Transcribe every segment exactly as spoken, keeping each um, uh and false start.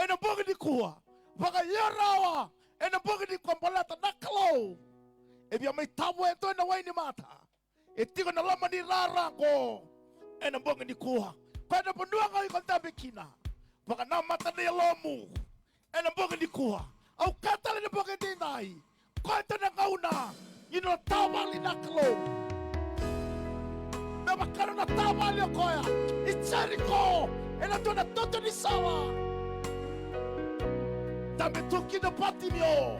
ena bogi nikua. Vakaio rawa ena bogi nikua baleta na Kalou e via mai tavoya e dua na wainimata e tiko ena loma ni rara oqo ena bogi nikua. Koya na vanua ga o iko dabe kina, vakanamata na yalomu ena bogi nikua. Au kaya tale ena bogi edaidai, koya e dua na gauna ni nona tavali na Kalou. Me vaka nona tavali o koya i Jeriko ena dua na toto ni sala. Dabe tu kina o Patimio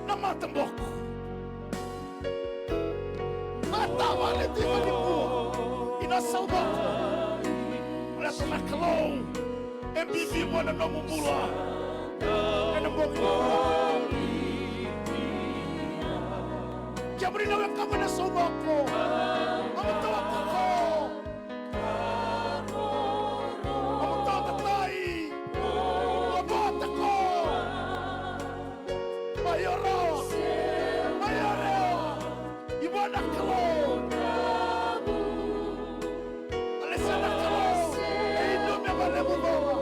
na mataboko. Na tavale tiko nikua ina sauvata. Baleta na Kalou e bibi vua na nomu bula. Ena bogi nikua. Kemuni na wekaqu ena sauvata. Omo tawa kako. Omo tawa tatai. Omo tawa tako. Mai o rawa. Mai o rawa. I vua na Kalou. A lesia na Kalou. E inu me valevu cova.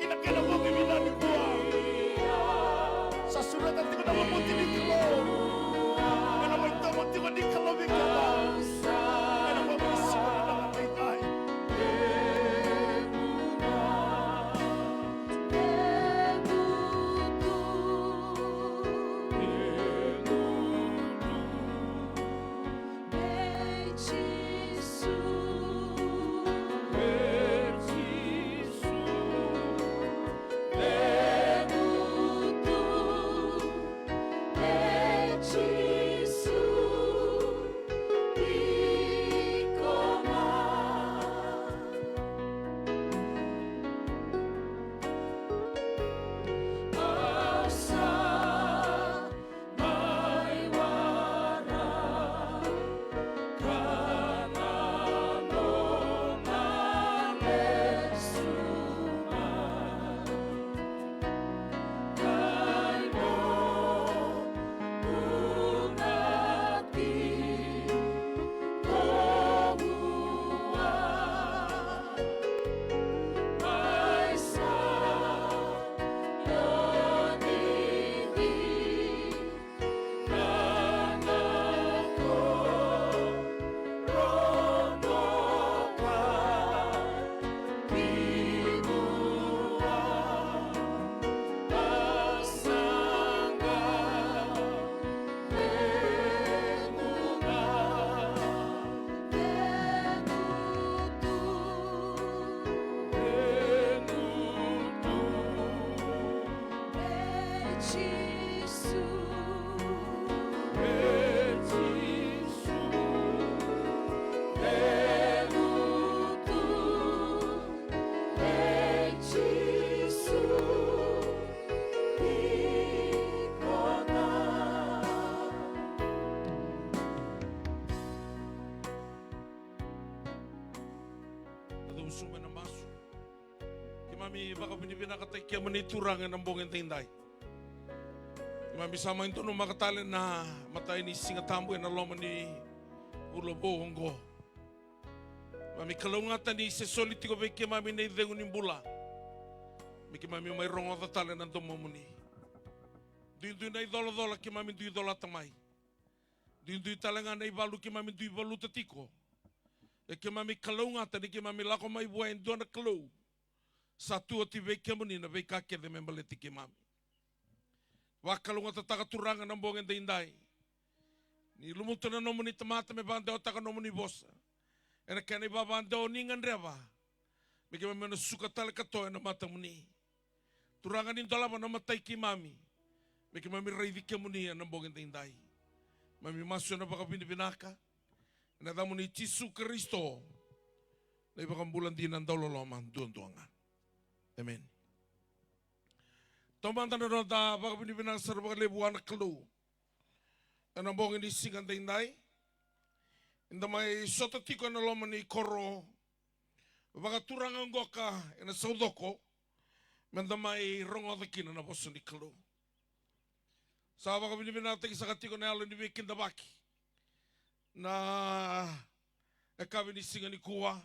Ina kena bogi vinaka nikua. Sa sureta tiko na lumuti ni Kalou. Ena mai tomo tiko ni Kalou vei keda. Ena bogi ni siga vinaka edaidai. Keimami vakavinavinakataki kemuni Turaga ena bogi edaidai. Keimami sa mai donumaka tale na matai ni Siga Tabu ena loma ni vula vou oqo. Keimami kalougata ni se soli tiko vei keimami na icegu ni bula me keimami mai rogoca tale na domomuni. Duidui na icolacola keimami dui colata mai. Duidui tale ga na ivalu keimami dui valuta tiko. E keimami kalougata ni keimami lako mai vua e dua na Kalou sa tu oti vei kemuni na veika kece me baleti keimami. Vakalougatataka Turaga na bogi edaidai. Ni lumuta na nomuni tamata me vakadewataka nomuni vosa ena kena ivavadewa ni gadreva me keimami na suka tale katoa ena matamuni. Turaga ni dolava na matai keimami me keimami raici kemuni ena bogi edaidai. Keimami masu ena vakavinavinaka ena yacamuni Jisu Karisito, na iVakabula dina dauloloma duadua ga. Emeni. Taumada na noda vakavinavinaka sara vakalevu vua na Kalou ena bogi ni siga edaidai. Eda mai sota tiko ena loma ni koro vakaturaga oqo ka ena Saucoko, meda mai rogoca kina na vosa ni Kalou. Sa vakavinavinakataki saka tiko na yalo ni veikidavaki na yakavi ni siga nikua.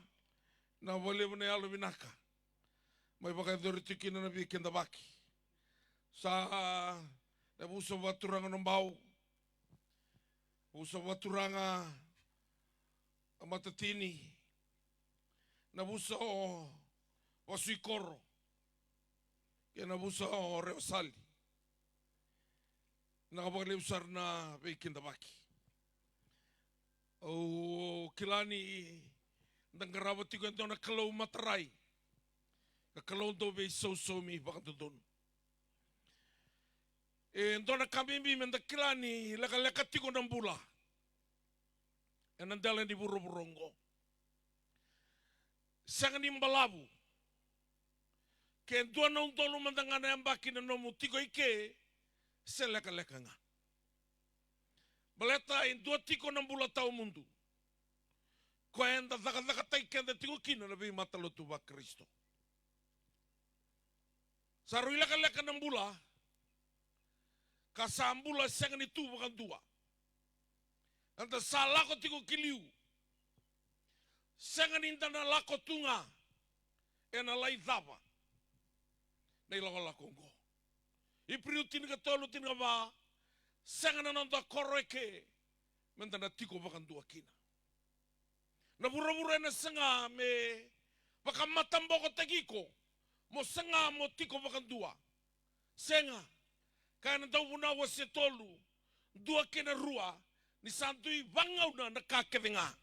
Na vakalevu na yalo vinaka mai vakayacori tiko kina na veikidavaki. Sa na vusa vakaturaga na Bau, vusa vakaturaga a Matatini, na vusa o Vasuikoro, kei na vusa o Rewasali. Na ka vakalevu sara na veikidavaki. Au kila ni da qarava tiko e dua na Kalou matarai, ka Kalou dau veisausaumi vakadodonu. E dua na ka bibi me da kila ni lekaleka tiko na bula ena dela ni vuravura oqo. Sega ni balavu. Ke dua na udolu mada ga na yabaki na nomu tiko i ke, se lekaleka ga. Baleta e dua tiko na bula tawamudu, koya eda cakacakataki keda tiko kina na veimatalotu vaKarisito. Sa rui lekaleka na bula, ka sa bula sega ni tu vakadua. Eda sa lako tiko ki liu. Sega ni da na lako tu ga, ena lai cava na ilakolako oqo. Iperiu tinikatolu, tinikava, sega na noda koro eke me da na tiko vakadua kina. Na vuravura ena saga me vakamatabokotaki iko mo saga mo tiko vakadua. Sega. Kaya na Dauvunau wase tolu, dua kei na rua, ni sa dui vagauna na ka kece ga.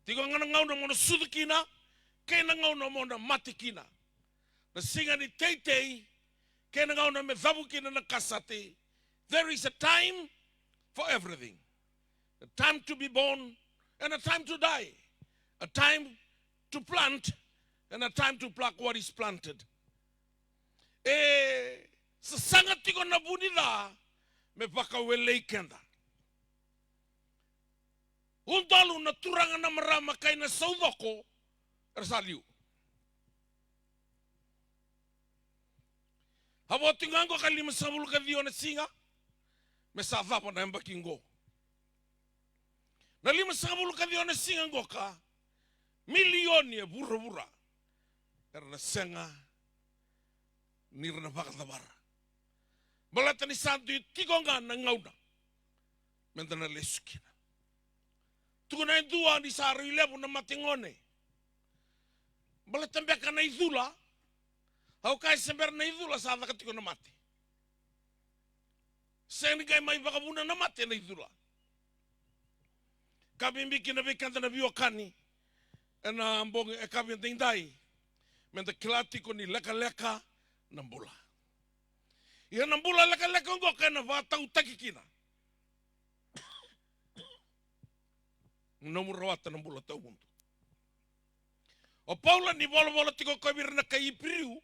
Tiko ga na gauna mo na sucu kina, kei na gauna mo na mate kina. Na siga ni teitei, kei na gauna me cavu kina na ka sa tei. There is a time for everything. A time to be born and a time to die. A time to plant and a time to pluck what is planted. E sasaga tiko na vu ni ca me vakawelei keda. Udolu na turaga na marama kai na saucoko era sa liu. A vo tiko ga oqo ka limasagavulu ka ciwa na siga, me sa cava na yabaki oqo. Na limasagavulu ka ciwa na siga oqo ka milioni e vuravura era na sega ni ra na vakacavara. Baleta ni sa dui tiko ga na gauna me da na lesu kina. Tukuna e dua ni sa rui levu na mate gone. Baleta beka na icula. Au kaya se bera na icula sa caka tiko na mate. Sega ni qai mai vakavuna na mate na icula. Ka bibi kina vei keda na veiwekani ena bogi e ka vei daidai, me da kila tiko ni lekaleka na bula. Ia na bula lekaleka oqo ka ena vakatautaki kina na nomu rawata na bula tawamudu. O Paula ni volavola tiko koya vei ira na kai Iperiu,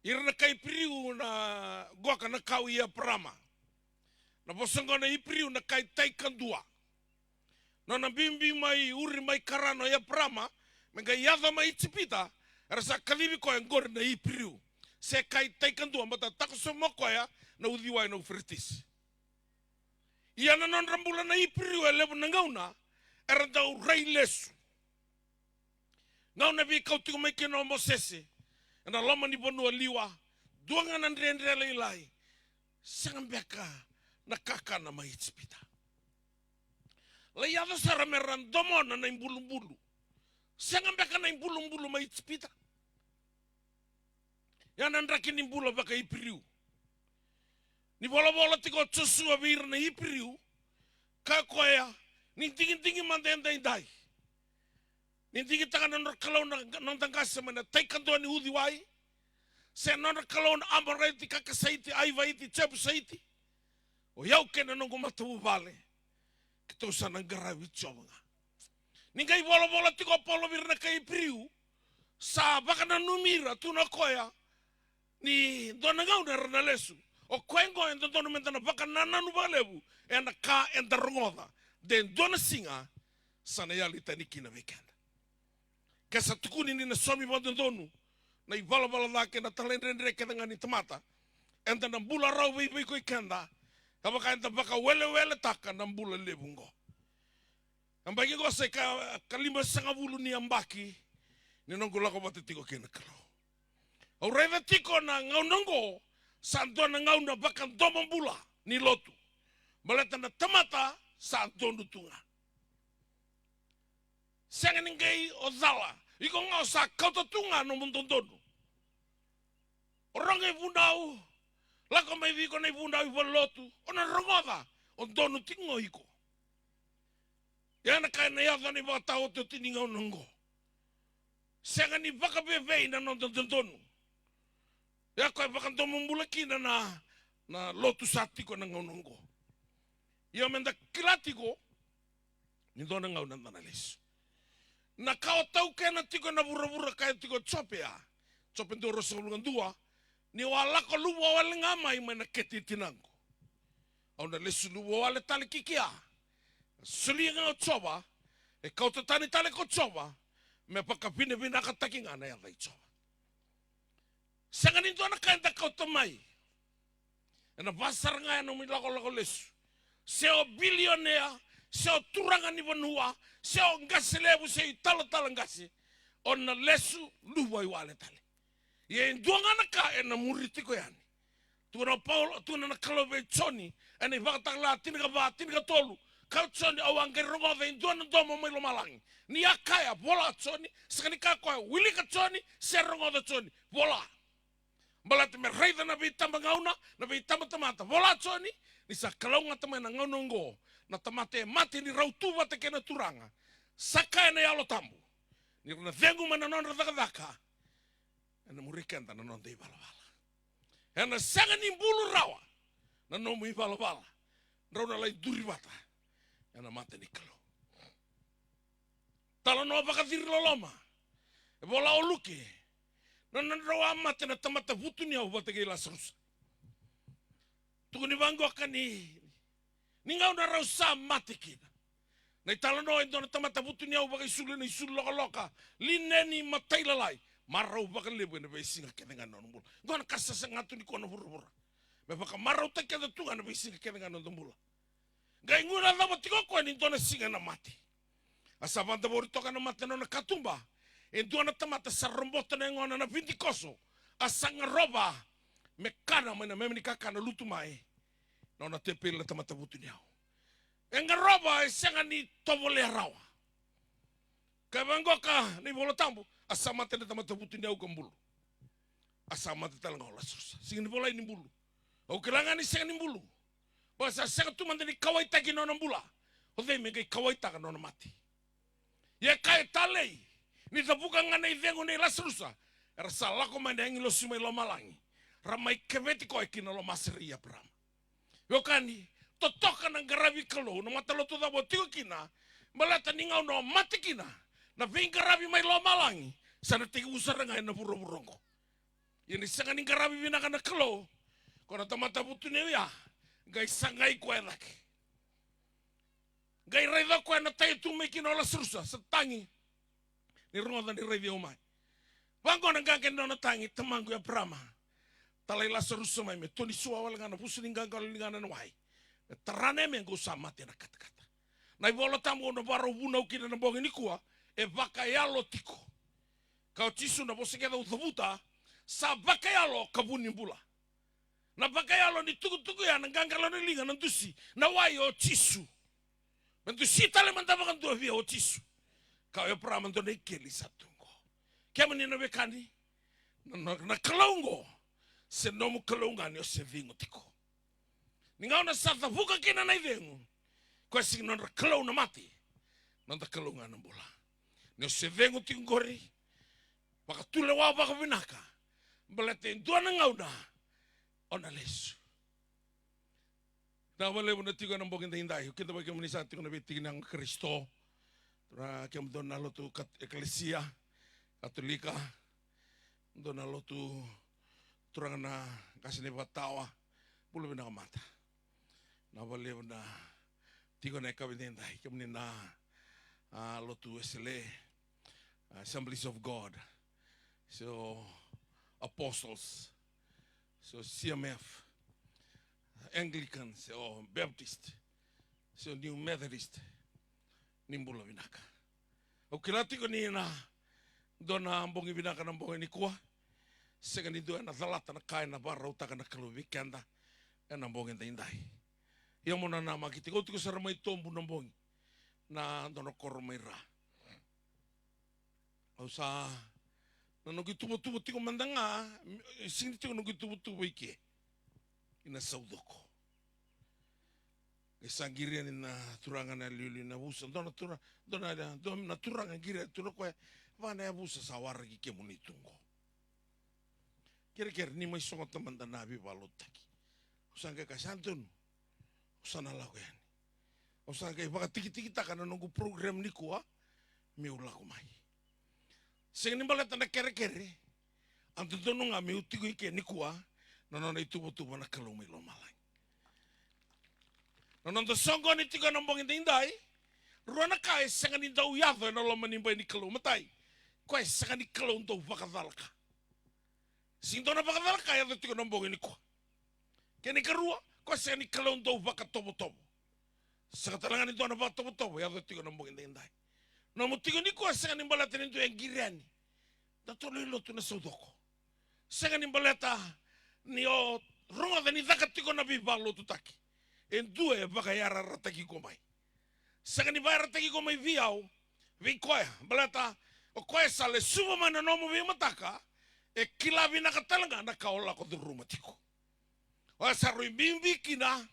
ira na kai Iperiu na qoka na kau i Eparama. Na vosa oqo na Iperiu na kai tai kadua. Nona biubiu mai uri mai karana o Eparama me qai yaco mai Ijipita, era sa kacivi koya oqori na Iperiu. Se kai tai kadua, baleta takosomi o koya na uciwai na Uferetisi. Ia na nodra bula na Iperiu e levu na gauna era dau rai lesu. Gauna e veikau tiko mai kina o Mosese ena loma ni vanua liwa, dua ga na dredre lailai, sega beka na kakana mai Ijipita. Lai yaco sara me ra domona na ibulubulu. Sega beka na ibulubulu mai Ijipita. Ia na draki ni bula vaka-Iperiu. Ni volavola tiko o Josua vei ira na Iperiu, kaya o koya, ni digidigi mada e daidai. Ni digitaka na nodra kalou na, na noda qase mai na tai kadua ni uciwai, se na nodra kalou na Amoraiti, Kakasaiti, Aivaiti, Jepusaiti, o yau kei na noqu matavuvale, keitou sa na qaravi Jiova ga. Ni qai volavola tiko o Paula vei ira na kai Iperiu, sa vakananumi ira, tukuna o koya ni dua na gauna era na lesu. O koya oqo e dodonu me da na vakanananu vakalevu ena ka eda rogoca, de dua na siga sa na yali tani kina vei keda. Ke sa tukuni ni na saumi vakadodonu na ivalavala ca kei na talaidredre kece ga ni tamata, eda na bula rawa vei, vei iko i keda, ka vaka eda vakaweleweletaka na bula levu oqo. Yabaki oqo sa i ka, ka limasagavulu ni yabaki ni noqu lako vata tiko kei na Kalou. Au raica tiko na gauna oqo sa dua na gauna vakadomobula ni lotu. Baleta na tamata sa donu tu ga. Sega ni qai o cala. Iko ga o sa kauta tu ga nomu dodonu. O rogo i vunau, lako mai vei iko na ivunau i valenilotu, o na rogoca, o donu tiko ga o iko. Ia na ka ena yaco na ivakataotioti ni gauna oqo. Sega ni vakavevei na noda dodonu. Ia koya e vakadomobula kina na, na lotu sa tiko ena gauna oqo. Ia meda kila tiko, ni dua na gauna eda na lesu. Na ka o taukena tiko ena vuravura kaya tiko o Jope ya. Jope dua ruasagavulu ka dua. Niu a lako luvawale ga mai mai na kete i tinaqu. Au na lesu luvawale tale ki kea. Solia ga o Jiova, e kauta tani tale ko Jiova, me vakavinavinakataki ga na yaca i Jiova. Sega ni dua na ka eda kauta mai. Ena vasara ga ena nomu ilakolako lesu. Se o bilionea, se o turaga ni vanua, se o qase levu, se o italatala qase. O na lesu luvawale tale. Ia e dua ga na ka ena muri tiko yani. Tukuna o Paula, tukuna na Kalou vei Joni, ena iVakatakila tinikava, tinikatolu. Kaya o Joni, au a qai rogoca e dua na domo mai lomalagi. Ni a kaya, vola Joni, sega ni kaya koya, wilika Joni, se rogoca Joni, vola. Baleta me raica na veitabagauna, na veitabatamata. Vola Joni, ni sa kalougata mai na gauna oqo, na tamata e mate ni rau tu vata kei na Turaga. Sa kaya na Yalo Tabu. Ni ra na cegu mai na nodra cakacaka. Ena muri keda na noda ivalavala. Ena sega ni bulu rawa na nomu ivalavala. Drau na lai duri vata ena mata ni Kalou. Talanoa vakaciri loloma. E vola o Luke. Na nodrau a mate na tamata vutuniyau vata kei Lasarusa. Tukuni vaqo ka ni, ni gauna rau sa mate kina. Na italanoa e dua na tamata vutuniyau vakaisulu ena isulu lokaloka, lineni matailalai, marau vakalevu ena veisiga kece ga na nona bula. Qo na ka sa saga tu nikua na vuravura. Me vakamarautaki keda tu ga na veisiga kece ga na noda bula. Qai guna cava tiko o koya ni dua na siga ena mate. A sa vakadavori toka na mate na nona katuba. E dua na tamata sa robota na yagona na vidikoso. A sa garova me kana mai na meme ni kakana lutu mai. Na nona tepeli na tamata vutuniyau. E garova e sega ni tovolea rawa. Ka vaqoka na iVola Tabu, a sa mate na tamata vutuniyau ka bulu. A sa mate tale ga o Lasarusa. Sega ni volai ni bulu. Au kila ga ni sega ni bulu. Baleta sa sega tu mada ni kauwaitaki na nona bula. O cei me qai kauwaitaka na nona mate? Ia e kaya e talei, ni cavuka ga na icegu nei Lasarusa, era sa lako mai na agilosi mai lomalagi. Ra mai keveti koya ki na lomasere i Eparaama. Veiwekani, totoka na qaravi Kalou, na matalotu cava o tiko kina, baleta ni gauna o mate kina, na veiqaravi mai lomalagi, sa na tekivu sara ga ena vuravura oqo. Ia ni sega ni qaravi vinaka na Kalou, ko na tamata vutuniyau ya, qai sagai koya cake. Qai raica koya na tai e tu mai kina o Lasarusa, sa tagi. Ni rogoca ni raici au mai. Vaqo na qaqa ni nona tagi, tamaqu Eparaama. Talai Lasarusa mai me tua ni sua wale ga na vusu ni qaqalo ni ligana na wai. Me tara na yame qo, au sa mate ena katakata. Na iVola Tabu au na vakarau vunau kina na bogi nikua, e vakayalo tiko. Ka o Jisu na vosa kece au cavuta, sa vakayalo ka vu ni bula. Na vakayalo ni tukutuku ya, na qaqalo ni liga, na dusi, na wai o Jisu. Me dusi tale mada vakadua vei au o Jisu. Ka o Eparaama dua na ikeli sa tu qo. Kemuni na wekani, na, na, na Kalou qo, se nomu Kalou ga ni o se cegu tiko. Ni gauna sa cavuka kina na icegu, koya sega ni nodra Kalou na mate, noda Kalou ga na bula. Ni o se cegu tiko qori, vakatulewa vakavinaka, baleta e dua na gauna, o na lesu. Vinaka vakalevu na tiko ena bogi edaidai. Au kidavaki kemuni sa tiko ena veitiki ni yago Karisito. Turaga, kemudou na lotu kat-, ekalesia Katolika. Dou na lotu turaga na qase ni vakatawa. Bula vinaka mada. Vinaka vakalevu na tiko ena yakavi edaidai. Kemuni na, a, lotu Wesele, a, Assemblies of God. So, Apostles. So, C M F. Anglican, se o Baptist, se o New Methodist, ni bula vinaka. Au kila tiko ni na, Dua na bogi vinaka na bogi nikua. Sega ni dua ena calata na ka ena vakarautaka na Kalou vei keda ena bogi daidai. Ia mo nanamaki tiko, au tiko sara mai Tobu na bogi, na dua na koro mai Ra. Au sa, na noqu ituvatuva tiko mada ga, sega ni tiko noqu ituvatuva i ke, i na Saucoko. E sa qiri yani na turaga na iliuliu na yavusa, dua na tura-, dua na, dua na turaga qiri yani, tukuna o koya, va na yavusa sa waraki kemuni tu qo. Kerekere ni mai sogota mada na veivakalotutaki. Au sa qai kaya, sa donu. Au sa na lako yani. Au sa qai vakatikitikitaka na noqu program nikua, meu lako mai. Sega ni baleta na kerekere, a dodonu ga meu tiko i ke nikua, na nona ituvatuva na Kalou mai lomalagi. Na noda soqoni tiko ena bogi daidai, rua na ka e sega ni dau yaco ena loma ni bai ni Kalou. Matai, koya e sega ni Kalou dau vakacalaka. Sega ni dua na vakacalaka e yaco tiko na bogi nikua. Kena ikarua, koya sega ni Kalou dau vakatovotovo. Sega tale ga ni dua na vakatovotovo e yaco tiko na bogi daidai. Nomu tiko nikua sega ni baleta ni dua e qiri yani. Da tolo i lotu na Saucoko. Sega ni baleta ni o rogoca ni caka tiko na veivakalotutaki. E dua e vakayarayarataki iko mai. Sega ni vakayarayarataki iko mai vei au, vei koya, baleta o koya sa lesuva mai na nomu veimataka, e kila vinaka tale ga na ka o lako curuma tiko. Oya sa rui bibi kina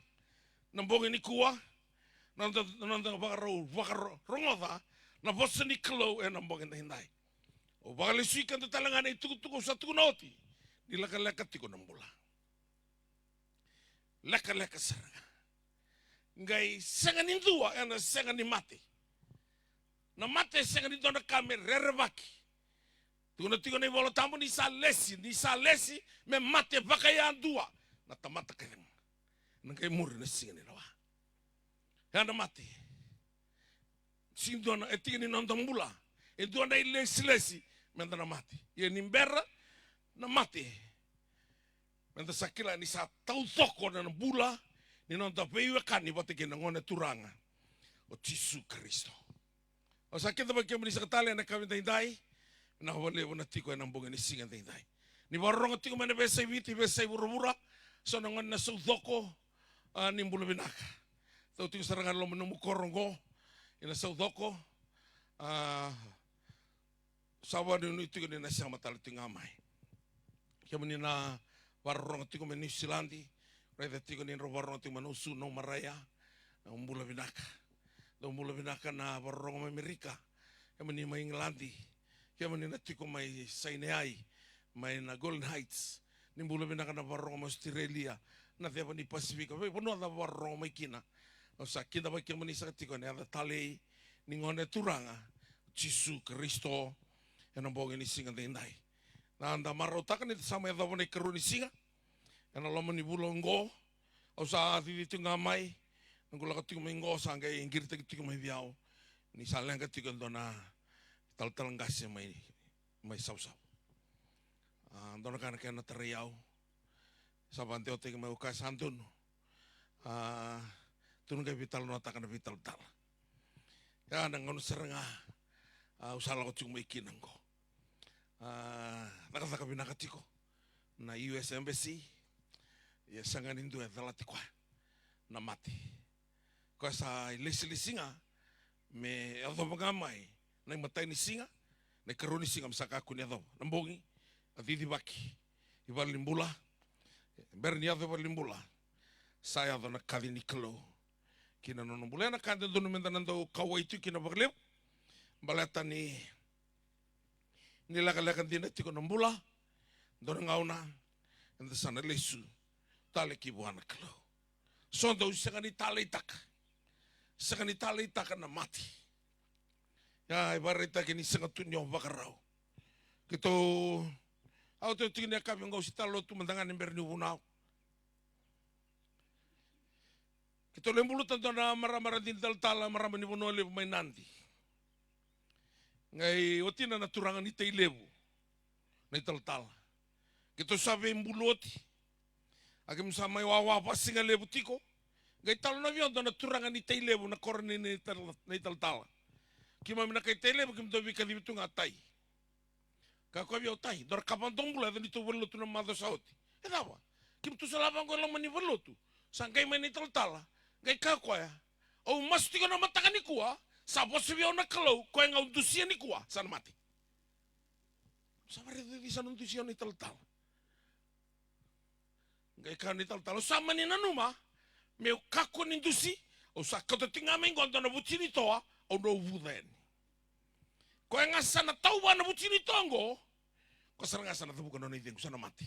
na bogi nikua, na noda, na noda vakarau, vakarogoca na vosa ni Kalou ena bogi daidai. Au vakalesui keda tale ga na itukutuku au sa tukuna oti, ni lekaleka tiko na bula. Lekaleka sara ga. Qai sega ni dua ena sega ni mate. Na mate e sega ni dua na ka me rerevaki. Tukuna tiko na iVola Tabu ni sa lesi, ni sa lesi me mate vakayadua na tamata kece ga. Na qai muri na siga ni lewa. Ya na mate. Sega ni dua na, e tiki ni noda bula, e dua na ilesilesi meda na mate. Ia ni bera na mate, meda sa kila ni sa taucoko na bula ni noda veiwekani vata kei na Gone Turaga o Jisu Karisito. Au sa kidavaki kemuni saka tale ena yakavi daidai, vinaka vakalevu na tiko ena bogi ni siga daidai. Ni vakarorogo tiko mai na veiyasai Viti, veiyasai vuravura, so na gone na Saucoko, a, ni bula vinaka. Tau tiko sara ga na loma ni nomu koro oqo, ina Saucoko, a, sa vakanuinui tiko ni na sema tale tiko ga mai. Kemuni na vakarorogo tiko mai Niusiladi, raica tiko ni drau vakarorogo tiko mai Nausori, Naumaraia, na bula vinaka. Dau bula vinaka na vakarorogo mai Amerika, kemuni mai Igiladi, kemuni na tiko mai Sinai, mai na Golden Heights, ni bula vinaka na vakarorogo mai Australia, na ceva ni Pasifika, veivanua ca vakarorogo mai kina. Au sa kidavaki kemuni saka tiko ena yaca talei ni Gone Turaga, Jisu Karisito, ena bogi ni siga daidai. Na da marautaka ni da sa mai yacova na ikarua ni siga ena loma ni vula oqo. Au sa cici tiko ga mai, noqu lako tiko mai oqo, sa qai qiritaki tiko mai vei au ni sa leqa tiko e dua na talatala qase mai, mai Savusavu. A, dua na ka na kena tarai au, sa vakadewataki mai, au kaya sa donu. A, tukuna qai veitalanoataka na veitalatala. Ia na gauna sara ga, a, au sa lako tiko mai kina oqo. A, cakacaka vinaka tiko na U S Embassy. Ia sega ni dua e calati koya na mate. Koya sa ilesilesi ga me yacova ga mai na imatai ni siga, na ikarua ni siga me sa kakua ni yacova. Na bogi a cicivaki i valenibula, bera ni yaco i valenibula, sa yaco na kaci ni Kalou ki na nona bula. Ia na ka e dodonu meda na dau kauwai tiko kina vakalevu, baleta ni ni lekaleka dina tiko na bula, dua na gauna eda sa na lesu tale ki vua na Kalou. So dau sega ni taleitaka, sega ni taleitaka na mate. Ia e vakaraitaki ni sega tu ni o vakarau. Keitou, au tiko ni yakavi oqo, au se talanoa tu mada ga ni bera niu vunau. Keitou lai buluta dua na marama radini talatala, marama ni Vanua Levu mai Nadi. Qai watina na turaga ni Tailevu na italatala. Keitou sa veibulu oti. A keimami sa mai wawa vasigalevu tiko. Qai talanoa vei au dua na turaga ni Tailevu, na koro ni, ni tal-, na italatala. Keimami na kai Tailevu, keimami dau veikacivi tu ga tai. Kaya o koya vei au, Tai, dou ra kaya vakadomobula, yaco ni tou valenilotu na macawa sa oti. E cava? Kemutou sa lako vaqo e loma ni valenilotu. Sa qai mai na italatala. Qai kaya o koya, au masu tiko na mataka nikua, sa vosa vei au na Kalou, koya ga au dusia nikua sa na mate. Sa vakaraica ni sa na dusi au na italatala. Qai kaya na italatala, au sa mani nanuma meu kakua ni dusi, au sa kauta tiko ga mai qo e dua na vucinitoa, au na uvuca yani. Koya ga sa na tauva na vucinitoa qo, koya sara ga sa na cavuka na nona icegu, sa na mate.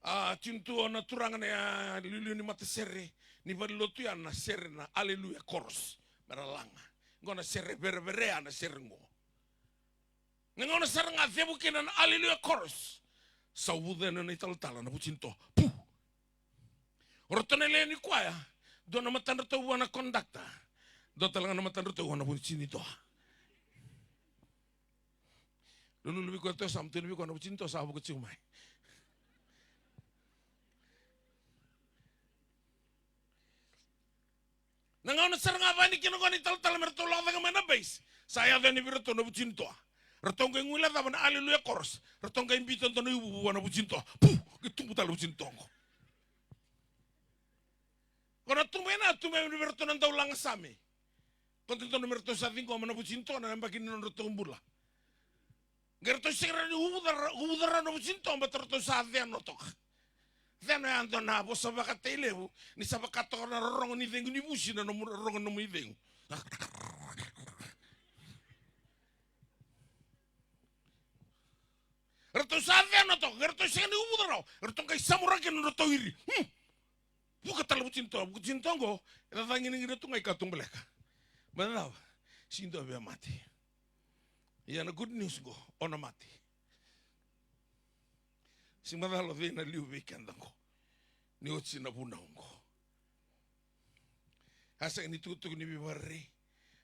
A, tiko tu o na turaga na, a, liuliu ni matasere ni valenilotu ya, na sere na Aleluya Chorus, me ra laga. Qo na sere vereverea na sere qo. Na gauna sara ga a cevu kina na Aleluya Chorus, sa uvuca yani na italatala na vucinitoa. Pu! O ratou na lewe ni kwaya, dua na matadratou vua na conductor, dua tale ga na matadratou vua na vucinitoa. Lululu vei koya, tou sa, tukuna vei koya na vucinitoa sa vuka tiko mai. Na gauna sara ga vani kina qo na italatala me ratou lako cake mai na base, sa yaco yani vei ratou na vucinitoa. Ratou qai guilecava na Aleluya Chorus, ratou qai biuta e dua na iuvuvuvu na vucinitoa. Pu! Qai tubu tale na vucinitoa qo. Qo na tubu ena, tubu ena vei ratou na daulagasame. Qo dodonu me ratou sa ciqoma na vucinitoa na yabaki ni nodratou bula. Qai ratou sega ni uvuca ra-, uvuca rawa na vucinitoa, baleta ratou sa ceno toka. Ceno ya dua na vosa vakatailevu, ni sa vaka toka na rorogo ni cegu ni vusi na nomu rorogo ni nomu icegu. Ratou sa ceno toka, qai ratou sega ni uvuca rawa, ratou qai samura kina nodratou iri. Hmm. Vuka tale na vucinitoa, vucinitoa qo, e cacaginigira tu ga i katubaleka. Baleta na cava? Sega ni dua via mate. Ia na good news qo, o na mate. Sega ni macala o cei na liu vei keda qo. Ni oti na vunau qo. A sega ni tukutuku ni veivakarerei.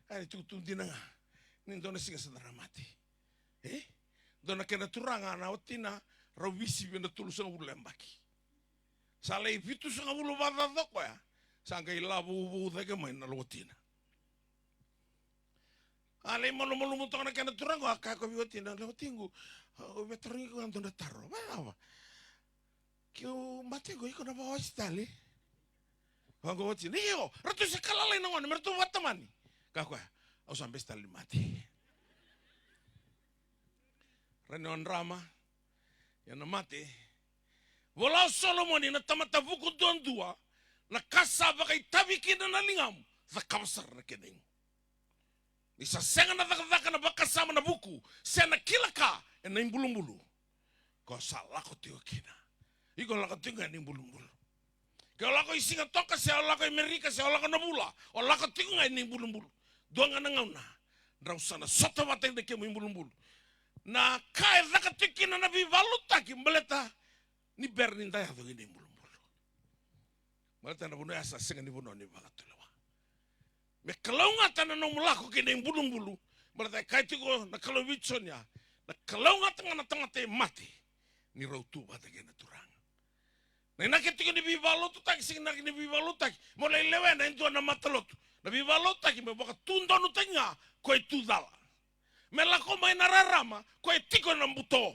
A ni tukutuku dina ga. Ni dua na siga sa na mate. E? Dua na kena turaga na watina, rau veisivia na tolusagavulu na yabaki. Sa lai vitusagavulu vakacaca o koya, sa qai lavo vouvou cake mai na watina. A lai malumalumu toka na kena turaga, a kaya o koya vei watina, "Le watiqu, au via tarogi iko ga dua na taro." "Vacava?" "Keu mate qo, iko na vakawati tale?" Vaqo o watina, "Io, ratou se ka lalai na gone me ratou vakatamani." Kaya o koya, "Au sa bese tale ni mate." Rawa ni o drama, ia na mate. Vola o Solomoni, na tamata vuku duadua, na ka sa vakaitavi kina na ligamu, cakava sara na kena igu. Ni sa sega na cakacaka, na vakasama, na vuku, se na kila ka ena ibulubulu, ko sa lako tiko kina. Iko lako tiko ga ena ibulubulu. Ke o lako i Sigatoka, se o lako i Amerika, se o lako na vula, o lako tiko ga ena ibulubulu. Dua ga na gauna, drau sa na sota vata ena kemu ibulubulu. Na ka e caka tiko kina na veivakalotutaki, baleta ni bera ni da yaco kina ibulubulu. Baleta na vanua ya sa sega ni vanua ni vakatulewa. Me kalougata na nomu lako kina ibulubulu. Baleta e kaya tiko na Kalou vei Joni ya, na kalougata ga na tamata e mate, ni rau tu vata kei na Turaga. Na inaki tiko ni veivakalotutaki, sega ni inaki ni veivakalotutaki mo lai lewena e dua na matalotu. Na veivakalotutaki me vakatudonutaki ga ko e tu cala. Me lako mai na rarama ko e tiko na buto.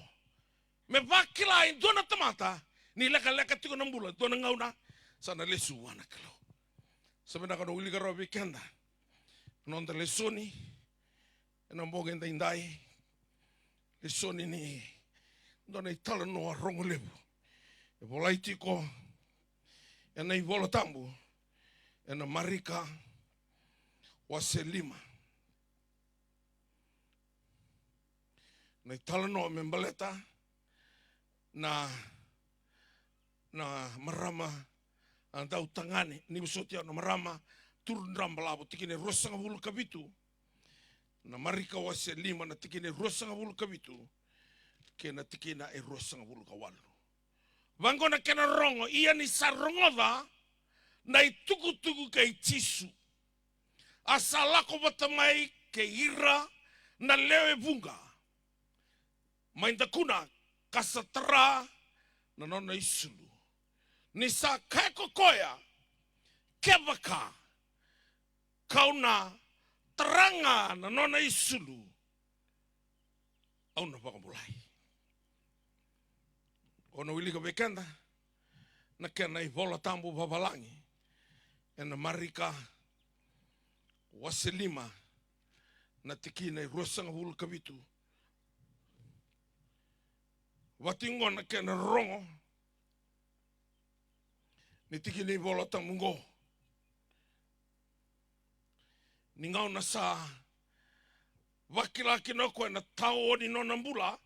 Me vakila e dua na tamata ni lekaleka tiko na bula, dua na gauna sa na lesu vua na Kalou. Sa vinaka na wilika rawa vei keda na noda lesoni ena bogi edaidai. Lesoni ni dua na italanoa rogo levu e volai tiko ena iVola Tabu, ena Marika wase lima. Na italanoa me baleta na, na marama, a, dautagane, ni vosoti au, na marama turu drabalavu, tikina e ruasagavulu ka vitu. Na Marika wase lima, na tikina e ruasagavulu ka vitu kei na tikina e ruasagavulu ka walu. Vaqo na kena rogo: Ia ni sa rogoca na itukutuku kei Jisu, a sa lako vata mai kei ira na lewe vuqa mai dakuna, ka sa tara na nona isulu. Ni sa kaya ko koya, "Kevaka kau na tara ga na nona isulu, au na vakabulai. O na wilika vei keda na kena iVola Tabu vavalagi ena Marika wase lima na tikina e ruasagavulu ka vitu. Vati qo na kena rorogo ni tikina iVola Tabu qo. Ni gauna sa vakila kina o koya na tao ni nona bula,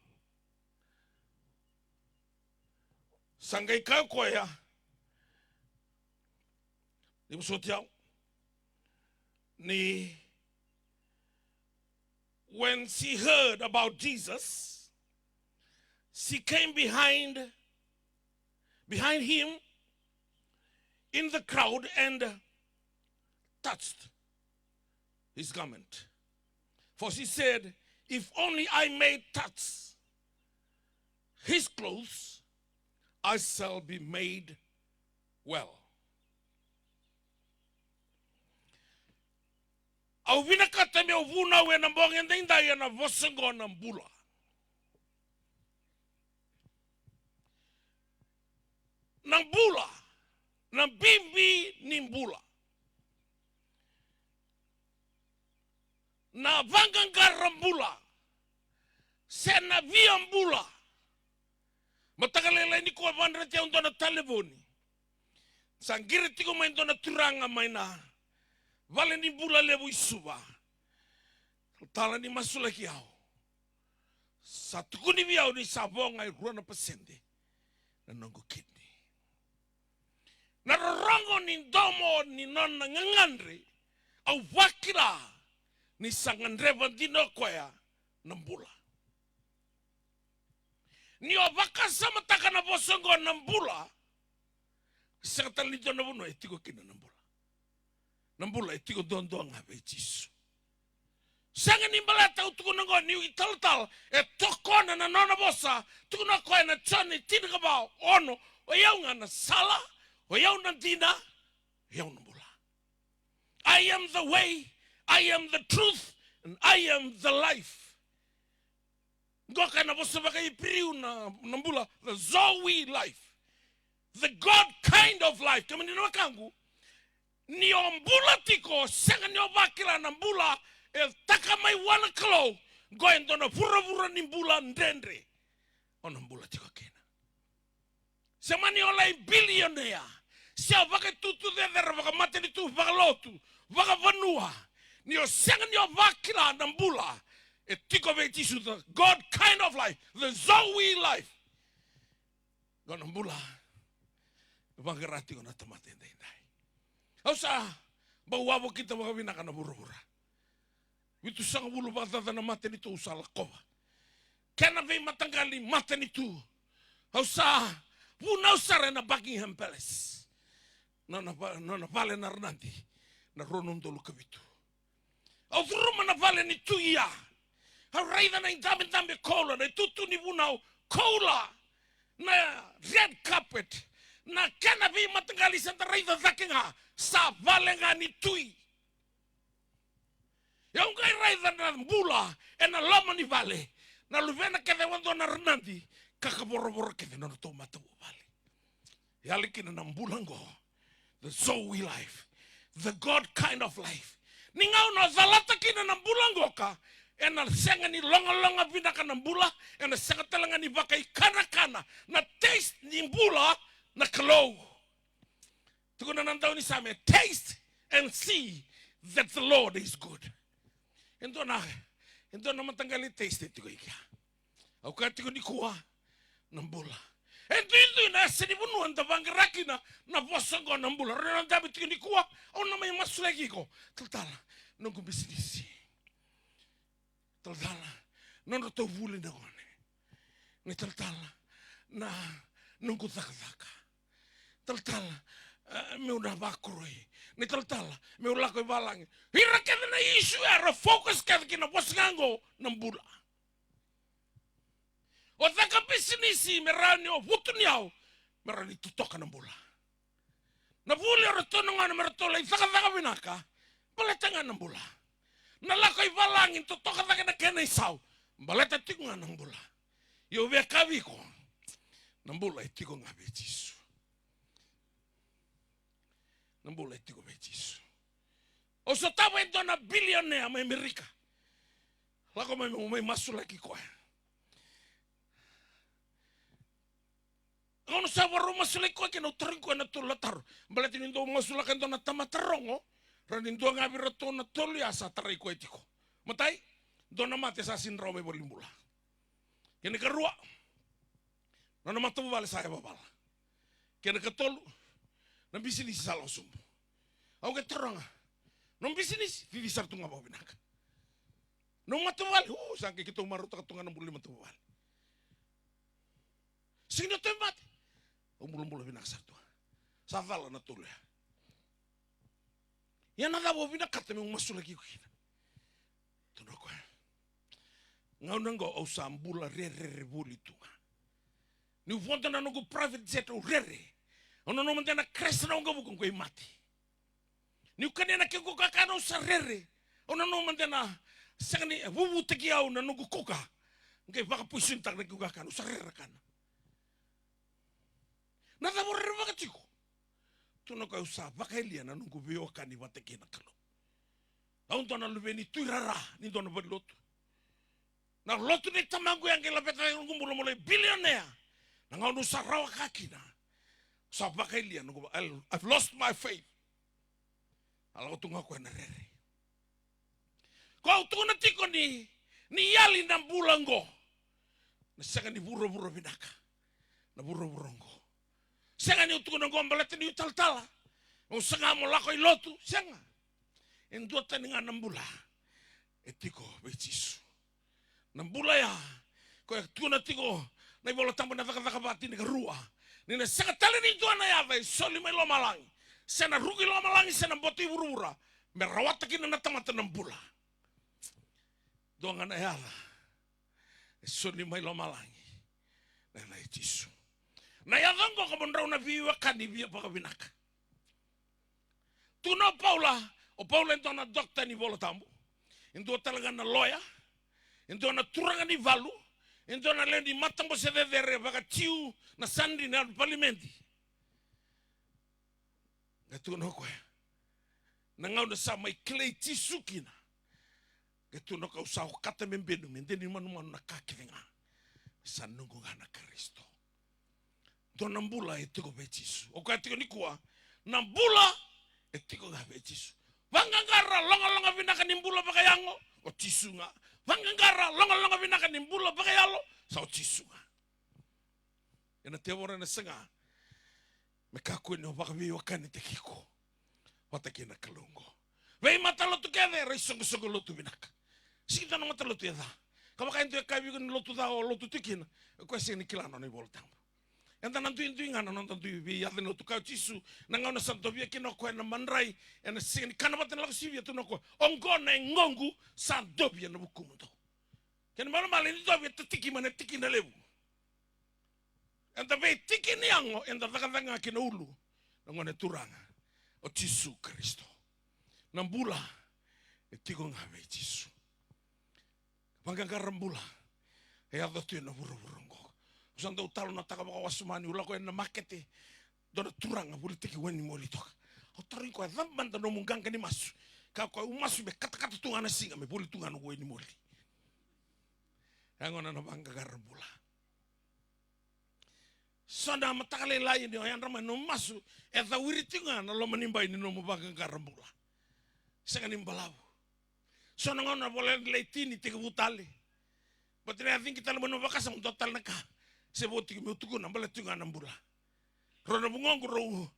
sa qai kaya o koya, ni vosoti au, ni when she heard about Jesus, she came behind, behind him in the crowd and touched his garment. For she said, "If only I may touch his clothes, I shall be made well." Au vinakata meu vunau ena bogi edaidai ena vosa oqo na bula. Na bula, na bibi ni bula, na vaqaqara bula, se na via bula. Mataka lailai nikua vakadreti au dua na talevoni. Sa qiri tiko mai dua na turaga mai na vale ni bula levu i Suva. Tala ni masulaki au. Sa tukuni vei au ni sa vo ga e rua na pasede na noqu kidney. Na rorogo ni domo ni nona gagadre, au vakila ni sa gadreva dina o koya na bula. Ni o vakasamataka na vosa oqo na bula, sega tale ni dua na vanua e tiko kina na bula. Na bula e tiko duadua ga vei Jisu. Sega ni baleta au tukuna oqo niu italatala, e tokona na nona vosa, tukuna o koya na Joni tinikava ono, o yau ga na sala, o yau na dina, o yau na bula. I am the way, I am the truth, and I am the life. Qo ka na vosa vakaIperiu na, na bula, the Zoe life. The God kind of life. Kemuni na wekaqu, ni o bula tiko, sega ni o vakila na bula e taka mai vua na Kalou. Qo e dua na vuravura ni bula dredre o na bula tiko kina. Se mani o lai bilionea, se o vakaitutu cecere, vakamatanitu, vakalotu, vakavanua, ni o sega ni o vakila na bula e tiko vei Jisu, the God kind of life, the Zoe life. Qo na bula e vaqara tiko na tamata edaidai. Au sa bau wavokita vakavinaka na vuravura. Vitusagavulu vakacaca na matanitu au sa lakova. Kena veimataqali matanitu. Au sa vunau sara ena Buckingham Palace. Nona va-, nona vale na Ranadi na rua na udolu ka vitu. Au curuma na vale ni tui ya. Au raica na idabedabe koula, na itutu ni vunau koula, na red carpet, na kena veimataqali sa da raica cake ga, sa vale ga ni tui. Au qai raica na bula ena loma ni vale, na luvena kece vakadua na Ranadi, ka kavoravora kece na nodratou matavuvale. E yali kina na bula qo, the Zoe life, the God kind of life. Ni gauna o calata kina na bula qoka, ena sega ni logaloga vinaka na bula, ena sega tale ga ni vakaikanakana na taste ni bula na Kalou. Tukuna na daunisame, taste and see that the Lord is good. E dua na, e dua na mataqali taste tiko i kea. Au kaya tiko nikua, na bula. E duidui na yasa ni vanua eda vaqara kina na vosa oqo na bula. Rau na dabe tiko nikua, au na mai masulaki iko. Talatala, noqu bisinisi. Talatala, nodratou vuli na gone. Ni talatala, na noqu cakacaka. Talatala, eh, meu na vakoroi. Ni talatala, meu lako i valagi. Ira kece na isu era focus kece kina vosa ga oqo na bula. O caka bisinisi me rawa ni o vutuniyau, me rawa ni totoka na bula. Na vuli o ratou na gone me ratou lai cakacaka vinaka, baleta ga na bula. Na lako i valagi, totoka cake na kena isau, Baleta tiko ga na bula. Io, via kaya vei iko, na bula e tiko ga vei Jisu. Na bula e tiko vei Jisu. Au sotava e dua na bilionea mai Amerika. Lako mai meu mai masulaki koya. Au na sa varau masulaki koya kina, au tarogi koya na tolu na taro. Baleta ni dau masulaka e dua na tamata rogo, ra ni dua ga vei iratou na tolu ya sa tarai koya tiko. Matai, dua na mate sa sega ni rawa me valenibula. Kena ikarua, nona matavuvale sa yavavala. Kena ikatolu, na bisinisi sa lako sobu. Au qai taroga, nomu bisinisi, cici sara tu ga vakavinaka. Nomu matavuvale, o, sa qai keitou marautaka tu ga na bula ni matavuvale. Sega ni o tauvimate. Au bulabula vinaka sara tu ga. Sa cala na tolu ya. Ia na cava o vinakata meu masulaki iko kina? Tukuna o koya, gauna oqo au sa bula rerere voli tu ga. Niu vodo na noqu private jet au rere. Au nanuma mada na crash na waqavuka au qai mate. Niu kania na kequ kakana au sa rere. Au nanuma mada na sega ni vuvutaki au na noqu kuka, qai vakapoisonitaka na kequ kakana, au sa rere kana. Na cava o rerevaka tiko? Tukuna o koya, au sa vakayalia na noqu veiwekani vata kei na Kalou. Au dua na luve ni tuirara ni dua na valenilotu. Na lotu nei tamaqu ya qai laveta na noqu bula meu lai bilionea. Na gauna au sa rawa ka kina, au sa vakayalia na noqu, I've lost my faith. A lako tu ga o koya na rere. Ko au tukuna tiko ni, ni yali na bula oqo. Na sega ni vuravura vinaka na vuravura oqo. Sega niu tukuna oqo baleta niu talatala, au saga mo lako i lotu, sega. E duatani ga na bula e tiko vei Jisu. Na bula ya, koya e tukuna tiko na iVola Tabu na Cakacaka va, tinikarua, ni na sega tale ni dua na yaca e soli mai lomalagi, se na ruku i lomalagi, se na boto i vuravura, me rawata kina na tamata na bula. Dua ga na yaca e soli mai lomalagi, na yaca i Jisu. Na yaca oqo ko mo drau na veiwekani via vakavinaka. Tukuna o Paula, o Paula e dua na dokta ni Vola Tabu, e dua tale ga na loya, e dua na turaga ni valu, e dua na lewe ni matabose cecere vakaJiu, na Sanedrini, na palimedi. Qai tukuna o koya, na gauna sa mai kilai Jisu kina, qai tukuna o koya, au sa okata me benu, me de ni manumanu na ka kece ga, me sa noqu ga na Karisito. Dua na bula e tiko vei Jisu. O koya tiko nikua, na bula e tiko ga vei Jisu. Vaqaqara logaloga vinaka ni bula vakayago, o Jisu ga. Vaqaqara logaloga vinaka ni bula vakayalo, sa o Jisu ga. Ena tevoro ena saga me kakua ni o vakaveiwekanitaki iko vata kei na Kalou oqo. Veimatalotu kece era isoqosoqo lotu vinaka. Sega ni dua na matalotu e ca. Ka vaka e dua e kaya vei iko ni lotu ca o lotu tu kina, o koya sega ni kila na nona iVola Tabu. Eda na duidui ga na noda dui veiyaca ni lotu. Kaya o Jisu, na gauna sa dovia kina o koya na madrai, ena sega ni kana vata na lako sivia, tukuna o koya, oqo na yagoqu sa dovia ena vukumudou. Kena ibalebale ni dovi e tatiki mai na tikina levu. Eda veitiki ni yago, eda cakacaka ga ki na ulu. Na Gone Turaga o Jisu Karisito. Na bula e tiko ga vei Jisu. Vaqaqara bula e yaco tu ena vuravura oqo. Au sa dau talanoataka vakawasoma niu lako ena makete, dua na turaga volitaki wainimoli toka. Au tarogi koya, cava mada nomu qaqa ni masu? Kaya o koya, au masu me katakata tu ga na siga me voli tu ga noqu wainimoli. E gona na vaqaqara bula. So na mataka lailai ni o yadra mai nomu masu, e cawiri tiko ga na loma ni bai ni nomu vaqaqara bula. Sega ni balavu. So na gauna na vola ni lai tini tekivu tale. Baleta na yacaqu tale mai na vakasama, dua tale na ka se vo tiko meu tukuna, baleta tiko ga na bula. Rau na vugoqu rau,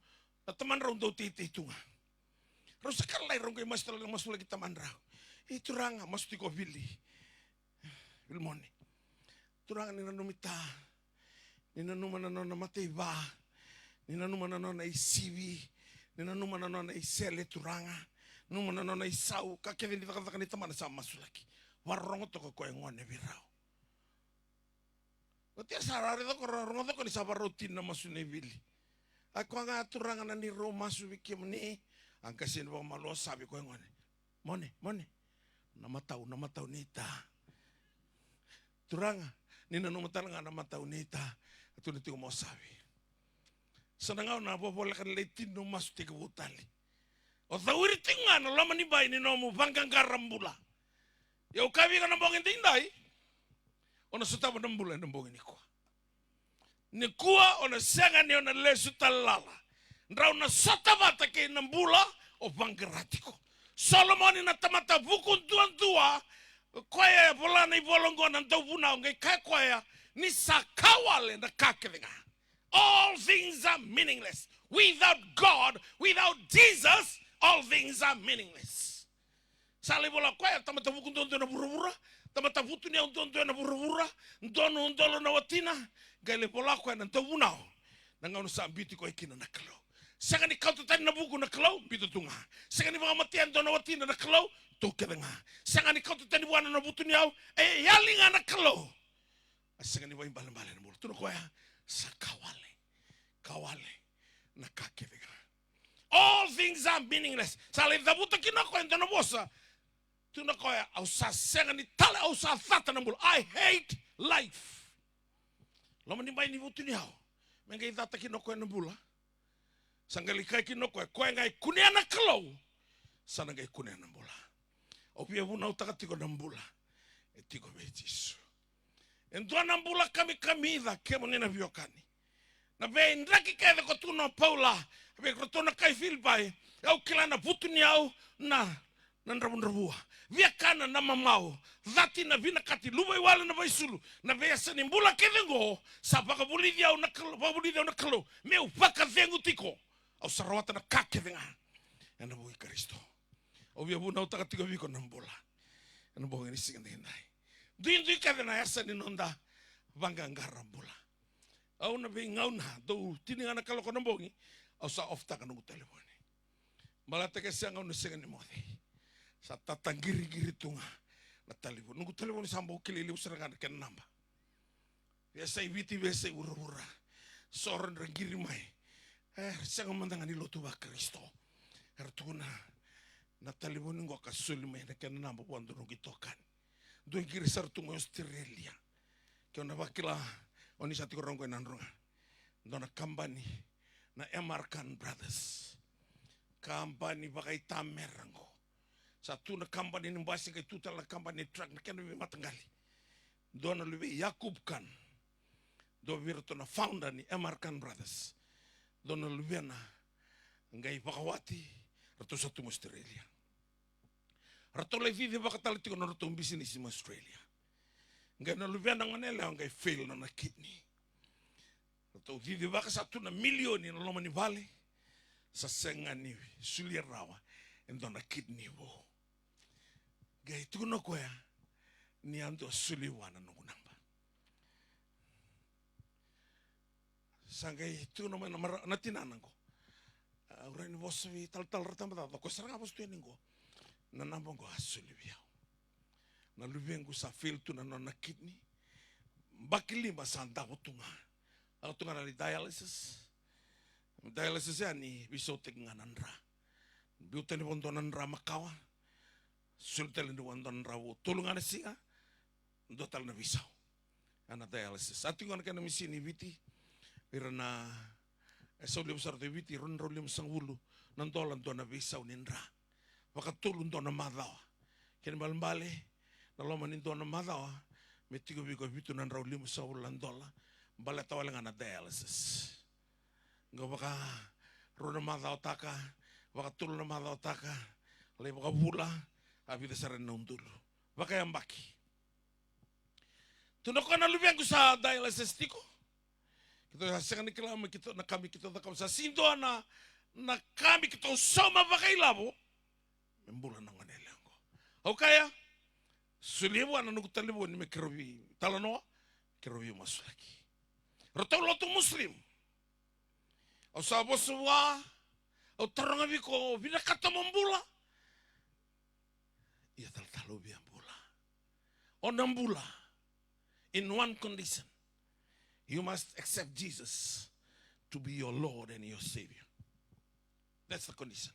na tamadrau dau teitei tu ga. Rau sa kala lai, rau qai masu tale, masulaki tamadrau. E turaga, masu tiko o Vili. Vilimone. Turaga, ni nanumi ta, ni nanuma na nona mataiva, ni nanuma na nona isivi, ni nanuma na nona isele, Turaga. Nanuma na nona isau, ka kece ni cakacaka ni tamana sa masulaki. Varorogo toka o koya e gone vei rau. Oti ya sa rau raica ko rau rogoca ko ni sa varau tini na masu nei Vili. A koya ga, Turaga, na neirau masu vei kemuni. A qase ni vakamalua, sa vei koya e gone. Mone, mone. Na matau, na matau ni ta. Turaga, ni nanuma tale ga na matau ni ita, a tu na tiko mo savi. Sa na gauna vovoleka na lai tini na masu tekivu tale. O cawiri tiko ga na loma ni bai ni nomu vaqaqara bula. Ia au kaya vei iko na bogi daidai, o na sotava na bula ena bogi nikua. Nikua o na sega ni o na lesu tale lala. Drau na sota vata kei na bula o vaqara tiko. Solomoni na tamata vuku duadua, koya e vola na ivola oqo na Dauvunau, qai kaya koya ni sa ka wale na ka kece ga. All things are meaningless. Without God, without Jesus, all things are meaningless. Sa lai vola koya, tamata vuku duadua na vuravura, tamata vutuniyau duadua na vuravura, donu dolo na watina, qai lai vola koya na Dauvunau. Na gauna sa biuti koya kina na Kalou. Sega ni kauta tani na vuku na Kalou, biuta tu ga. Sega ni vakamatea e dua na watina na Kalou, tu kece ga. Sega ni kauta tani vua na vutuniyau, e yali ga na Kalou. A sega ni vakaibalebale na bula. Tukuna koya, sa ka wale. Ka wale na ka kece ga. All things are meaningless. Sa lai cavuta kina o koya e dua na vosa. Tukuna koya, au sa sega ni tale, au sa cata na bula. I hate life. Loma ni bai ni vutuniyau. Me qai cata kina o koya na bula. Sa qai lai kaya kina o koya, koya ga e kunea na Kalou, sa na qai kunea na bula. Au via vunautaka tiko na bula e tiko vei Jisu. E dua na bula kamikamica, kemuni na veiwekani. Na veidraki kece ko tukuna o Paula vei iratou na kai Filipai, au kila na vutuniyau na na dravudravua, viakana na mamau, cati na vinakati, luvaiwale na vaisulu, na veiyasa ni bula kece oqo, sa vakavulici au na Kalou, vakavulici au na Kalou meu vakacegu tiko. Au sa rawata na ka kece ga ena vuku i Karisito. Au via vunautaka tiko vei iko na bula ena bogi ni siga daidai. Duidui kece na yasa ni noda vaqaqara bula. Au na veigauna dau tini ga na kaloko na bogi, au sa off-taka noqu talevoni. Baleta ke sega, au na sega ni moce. Sa tataqiriqiri tu ga na talevoni. Noqu talevoni sa bau kilai levu sara ga na kena naba. Veiyasai Viti, veiyasai vuravura. So ra dra qiri mai. E, sega mada ga ni lotu vaKarisito. Era tukuna na talevoni qo ka soli mai na kena naba vua dua noqu itokani. Dua qiri sara tu mai Australia. Ke o na vakila, o ni sa tiko rogo e Nadroga. Dua na kabani, na American Brothers. Kabani vakaitamera qo. Sa tu na kabani ni basi, qai tu tale na kabani ni truck, na kena veimataqali. Dua na luvei Yakub Khan. Dua vei iratou na founder ni American Brothers. Dua na luvena qai vakawati, ratou sa tu mai Australia. Ratou lai cicivaka tale tiko na nodratou bisinisi mai Australia. Qai na luvena gone yalewa qai fail na nona kidney. Ratou cicivaka, sa tu na milioni na loma ni vale. Sa sega ni solia rawa e dua na kidney vou. Qai tukuna o koya ni a dua solia vua na noqu naba. Sa qai tukuna mai na mara, na tinana qo. A, au rawa ni vosa vei talatala ra tabacakacaka, o koya sara ga vosa tu yani qo. Na naba qo a soli vei au. Na luvequ sa fail tu na nona kidney. Baki lima sa davo tu ga. Lako tu ga na lai dialysis. Dialysis yani veisautaki ga na dra. Biu tani vakadua na dra makawa. Soli tale ni vakadua na dra vou. Tolu ga na siga. Dua tale na veisau. Ena dialysis. Sa tiko na kena misini i Viti. Ira na, e sau levu sara tu i Viti, rua na drau limasagavulu na dola dua na veisau ni dra. Vakatolu dua na macawa. Kena ibalebale, na loma ni dua na macawa, me tiko vei iko e vitu na drau limasagavulu na dola. Baleta wale ga na dialysis. Qo vaka rua na macawataka, vakatolu na macawataka, lai vakavula, a vica sara na udolu. Vakayabaki. Tukuna o koya na luvequ sa dialysis tiko. Keitou sa sega ni kila mai keitou na ka me keitou cakava. Sa sega ni dua na, na ka me keitou sauma vakailavo. Me bula na gone yalewa qo. Au kaya, solia vua na noqu talevoni me keirau veitalanoa, keirau veimasulaki. Ratou lotu Muslim. Au sa vosa vua, au taroga vei iko, vinakata mo bula. Ia talatala, au via bula. O na bula in one condition. You must accept Jesus to be your Lord and your Savior. That's the condition.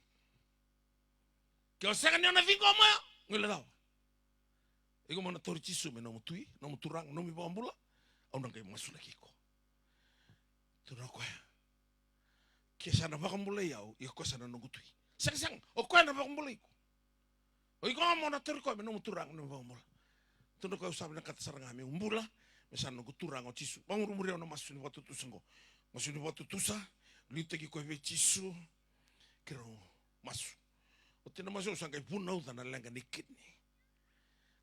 Ke o sega ni o na ciqoma, guilecava. Iko mo na tauri Jisu me nomu Tui, nomu Turaga, nomu iVakabula. Au na qai masulaki iko. Tukuna o koya, ke sa na vakabulai au, ia o koya sa na noqu Tui. Sega, sega, o koya na vakabulai iko. O iko ga mo na tauri koya me nomu Turaga, nomu iVakabula. Tukuna o koya, au sa vinakata sara ga meu bula me sa noqu Turaga o Jisu. Vamurimuri au na masu ni vakatutusa oqo. Masu ni vakatutusa, liutaki koya vei Jisu. Keirau masu. Oti na masu au sa qai vunauca na leqa ni kidney.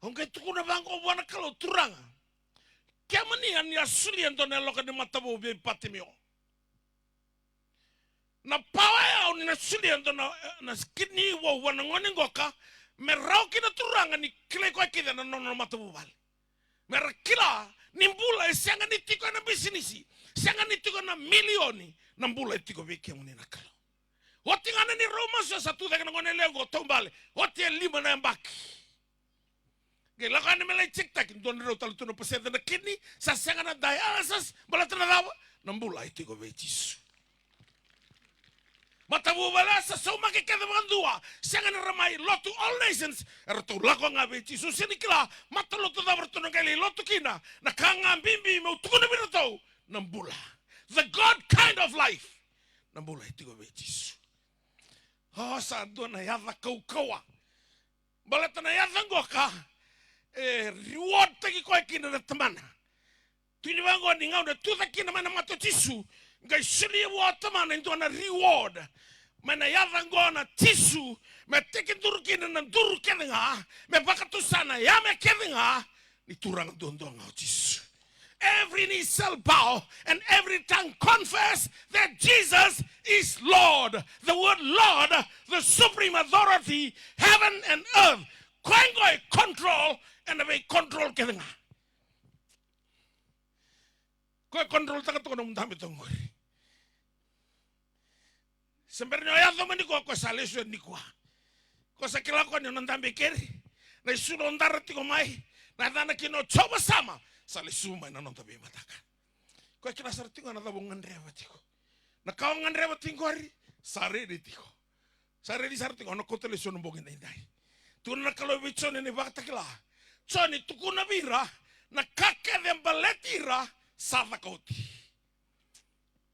Au qai tukuna vaqo vua na Kalou, Turaga, kemuni a ni a solia e dua na yaloka ni mata vou vei Patimio. Na pawa e au ni na solia e dua na, na kidney vou vua na gone qoka, me rawa kina, Turaga, ni kilai koya kece na nona matavuvale. Me ra kila ni bula e sega ni tiko ena bisinisi, sega ni tiko ena milioni, na bula e tiko vei kemuni na Kalou. Oti ga na neirau masu sa tu cake na gone yalewa qo, taubale. Oti e lima na yabaki. Qai lako yani me lai check-taki, dua na drau tale tu na pasede na kidney, sa sega na dialysis, baleta na cava? Na bula e tiko vei Jisu. Matavuvale sa saumaki kece vakadua, sega ni ra mai lotu All Nations, eratou lako ga vei Jisu. Sega ni kila matalotu cava ratou na qai lai lotu kina, na ka ga bibi meu tukuna vei iratou, na bula. The God kind of life. Na bula e tiko vei Jisu. O, sa dua na yaca kaukauwa. Baleta na yaca qoka e reward-taki koya kina na Tamana. Tukuni vaqo ni gauna e tucake kina mai na mata o Jisu, qai solia vua o Tamana e dua na reward. Mai na yaca qo na Jisu, me tekiduru kina na duru kece ga, me vakatusa na yame kece ga, ni Turaga duadua ga o Jisu. Every knee shall bow and every tongue confess that Jesus is Lord. The word Lord, the supreme authority, heaven and earth. Koya qo e control ena vei control kece ga. Koya e control-taka toka nomu dabe toka qori. Se bera ni o yaco mai nikua, koya sa lesu yani nikua. Koya sa kila koya ni o na dabe keri. Na isulu o dara tiko mai, na yacana kina o Jiova Sama, sa lesu mai na noda veimataka. Koya kila sara tiko ga na cava o gadreva tiko. Na ka o gadreva tiko qori, sa redi tiko. Sa redi sara tiko, o na kauta lesu ena bogi edaidai. Tukuna na Kalou vei Joni ena iVakatakila, Joni, tukuna vei ira, na ka kece baleti ira sa caka oti.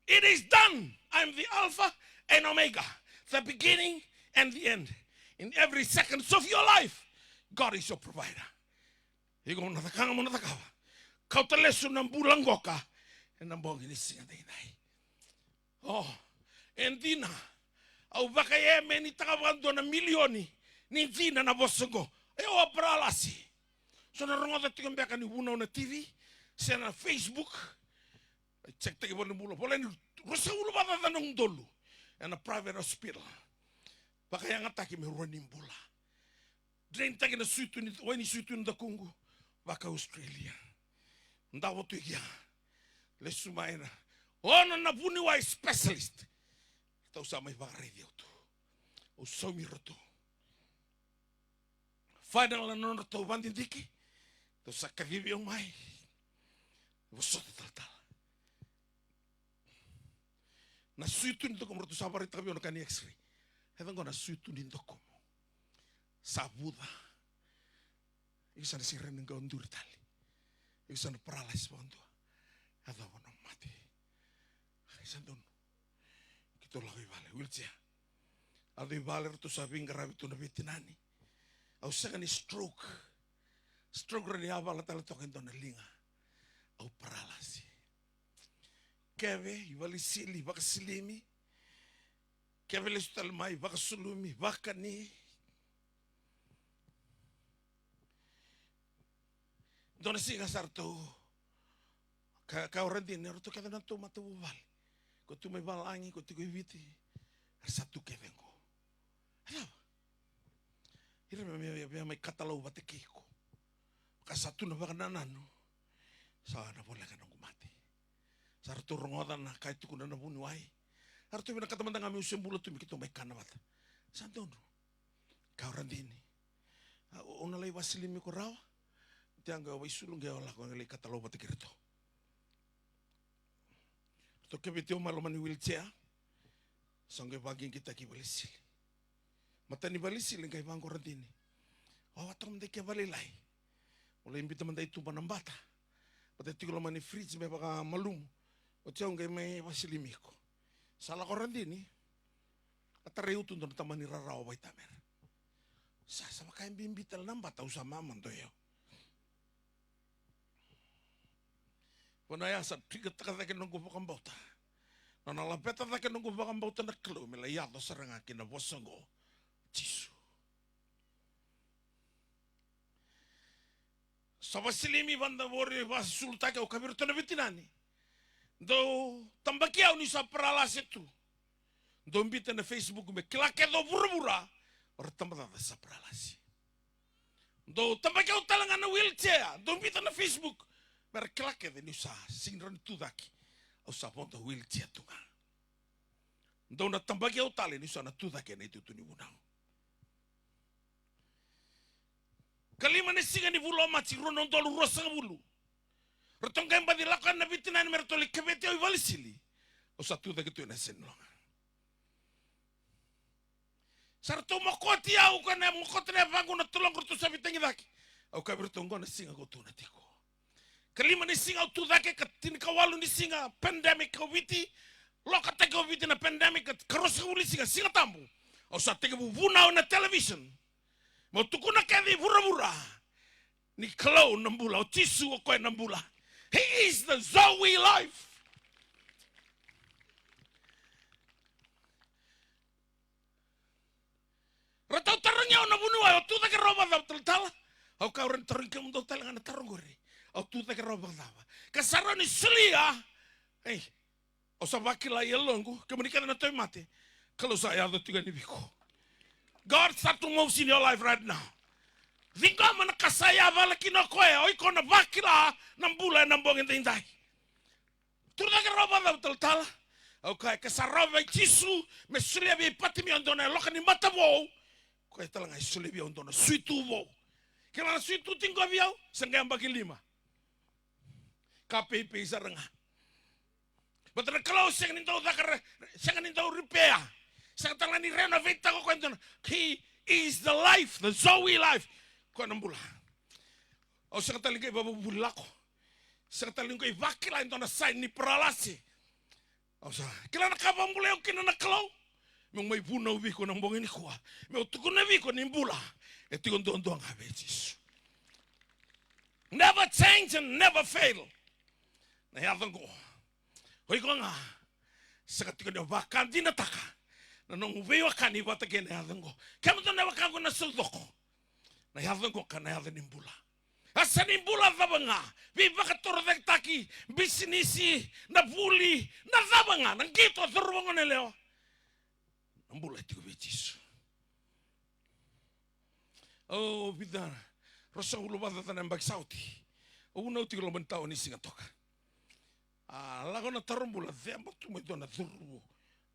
It is done. I am the Alpha and Omega, the beginning and the end. In every seconds of your life, God is your provider. Iko mo na cakava, mo na cakava. Kauta lesu na bula qoka ena bogi ni siga daidai. O, e dina. Au vakaemenitaka vakadua na milioni ni dina na vosa oqo. E, o paralasi. So na rogoca tiko beka ni vunau na T V se na Facebook. Check-taki valenibula, volai ni ruasagavulu vakacaca na udolu ena private hospital. Vakayagataki me rua ni bula. Drain-taki na suitu ni, wai ni suitu ni dakuqu, vaka Australia. Davo tu i kea. Lesu mai na, o na, na vuniwai specialist. Ratou sa mai vakaraici au tu. Au saumi iratou. Final na nodratou vakadidike. Ratou sa kacivi au mai. Vosota talatala. Na suitu ni dakumu, ratou sa vakaraitaka vei au na ka ni X-ray. E caqo na suitu ni dakumu. Sa vuca. Iko sa na sega ni qai duri tale. Iko sa na paralyze vakadua. Yacova na mate. Ai, sa donu. Keitou lako i vale, wheelchair. Yaco i vale, ratou sa veiqaravi tu na veitinani. Au sega ni stroke. Stroke rawa ni yavala tale toka e dua na liga. Au paralyze. Keve i valenisili, vakasilimi. Keve lesu tale mai, vakasulumi, vakani. Dua na siga sa ratou kaya, kaya o Radini, o ratou kece na nodatou matavuvale. Ko tu mai valagi, ko tiko i Viti. Era sa tu kece qo. E cava? Ira me, me, me, me mai katalau vata kei iko. Ka sa tu na vakanananu. Sa na voleka noqu mate. Sa ratou rogoca na ka e tukuna na vuniwai. Sa ratou vinakata mada ga meu se bula tu me keitou mai kana vata. Sa donu. Kaya o Radini. A, o, o na lai vasilimi iko rawa. Tea qai o vaisulu qai o lako qai lai katalau vata kei iratou. Ratou keveti au mai loma ni wheelchair. Sa qai vaqiqitaki i valenisili. Mata ni valenisili qai vaqo o Radini. Wawa toka mada i ke valailai. Mo lai bita mada i tuba na bata. Bata e tiko loma ni fridge me vakamalumu. Oti au qai mai vasilimi iko. Sa lako Radini. A tarai au tu dua na tamani rarawa vaitamera. Sa, sa vaka e bibi tale na bata, au sa mamado io. Vanua ya sa trigger-taka cake noqu vakabauta. Nona laveta cake noqu vakabauta na Kalou me lai yaco sara ga kina vosa oqo. Jisu. Sa vasilimi vada vori vasusulutaki au, kaya vei iratou na veitinani. Dou tabaki au niu sa paralasi tu. Dou bita na Facebook me kila kece o vuravura o ira tabacaca sa paralasi. Dou tabaki au tale ga na wheelchair, dou bita na Facebook me ra kila kece niu sa sega ni rawa ni tucake. Au sa vodo wheelchair tu ga. Dou na tabaki au tale niu sa na tucake ena itutu ni vunau. Kalima ni siga ni vula o Maji, rua na udolu ruasagavulu. Ratou qai baci lako yani na veitinani me ratou lai keveti au i vale ni sili. Au sa tucake tu ena yasa ni loga. Sa ratou mokoti au, ko na mokoti na yavaqu, na toloqu, ratou sa veitagicaki. Au kaya vei iratou, oqo na siga ko tukuna tiko. Kalima ni siga au tucake, ka tinikawalu ni siga pandemic o Viti, lokataki o Viti na pandemic, ka ruasagavulu ni siga, Siga Tabu. Au sa tekivu vunau ena television. Meu tukuna kece i vuravura ni Kalou na bula, o Jisu o koya na bula. He is the Zoe life. Ratou tarogi au na vuniwai, o tucake rawa vakacava talatala? Au kaya, au rawa ni tarogi kemudou tale ga na taro qori. Au tucake rawa vakacava? Ka sa rawa ni solia. Ei, au sa vakila e yaloqu, kemuni kece na tauvimate, Kalou sa yaco tiko yani vei iko. God start to moves in your life right now. Ciqoma na ka sa yavala kina o koya, o iko na vakila na bula ena bogi edaidai. Tucake rawa vakacava talatala? Au kaya, ke sa rawa vei Jisu me solia vei Patimio e dua na yaloka ni mata vou, koya tale ga e solia vei au e dua na suitu vou. Kila na suitu tiko vei au, se qai yabaki lima. Ka peipei sara ga. Baleta na Kalou sega ni dau caka re-, sega ni dau repair. Sega tale ga ni renovate-taka o koya e dua na. He is the life, the Zoe life. Koya na bula. Au sega tale ni qai vakavuvuli lako. Sega tale ni qai vakila e dua na sign ni paralasi. Au sa kila na ka vakabulai au kina na Kalou. Meu mai vunau vei iko na bogi nikua. Meu tukuna vei iko ni bula e tiko duadua ga vei Jisu. Never change and never fail. Na yaca oqo. O iko ga sega tiko ni vakadinataka na nomu veiwekani vata kei na yaca oqo. Kemudou na wekaqu na saucoko. Na yaca oqo ka na yaca ni bula. A sa ni bula cava ga, veivakatorocaketaki, bisinisi, na vuli, na cava ga, na qito, cauravou, goneyalewa. Na bula e tiko vei Jisu. O vica, ruasagavulu vakacaca na yabaki sa oti. Au vunau tiko loma ni tawa ni Sigatoka. A lako na taro bula, ceba tu mai dua na cauravou.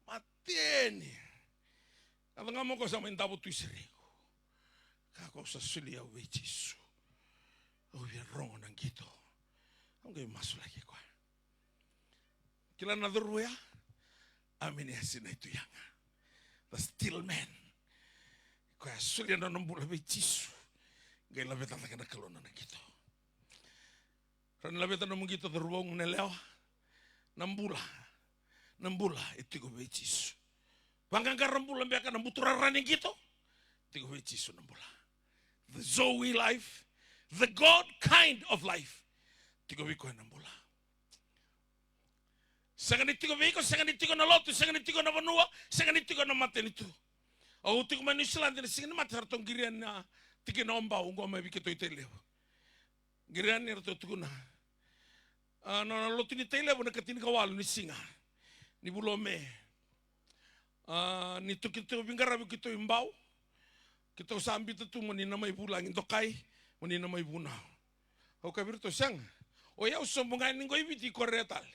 Mateni. Yaco ga mai o koya sa mai davo tu i sereiqu. Kaya o koya, au sa solia au vei Jisu. Au via rogo na qito. Au qai masulaki koya. Kila na cauravou ya? Aminiasi Naituyaga. The still man. Koya solia na nona bula vei Jisu. Qai laveta cake na Kalou na nona qito. Rawa ni laveta nomu qito, cauravou, goneyalewa. Na bula. Na bula e tiko vei Jisu. Vaqaqara bula beka, na buturara ni qito. Tiko vei Jisu na bula. The Zoe life. The God kind of life. Tiko vei koya na bula. Sega ni tiko vei iko, sega ni tiko na lotu, sega ni tiko na vanua, sega ni tiko na matanitu. Au tiko mai Niusiladi na Siga ni Mate, sa ratou qiri yani na tikina o Bau, qo mai vei keitou i Tailevu. Qiri yani, ratou tukuna. A, na, na lotu ni Tailevu na ikatinikawalu ni siga ni vula o Me. A, ni tu keitou veiqaravi keitou i Bau. Keitou sa biuta tu mo ni na mai vulagi, dokai, mo ni na mai vunau. Au kaya vei iratou, sega. O yau sobu ga yani qo i Viti, i Korea tale.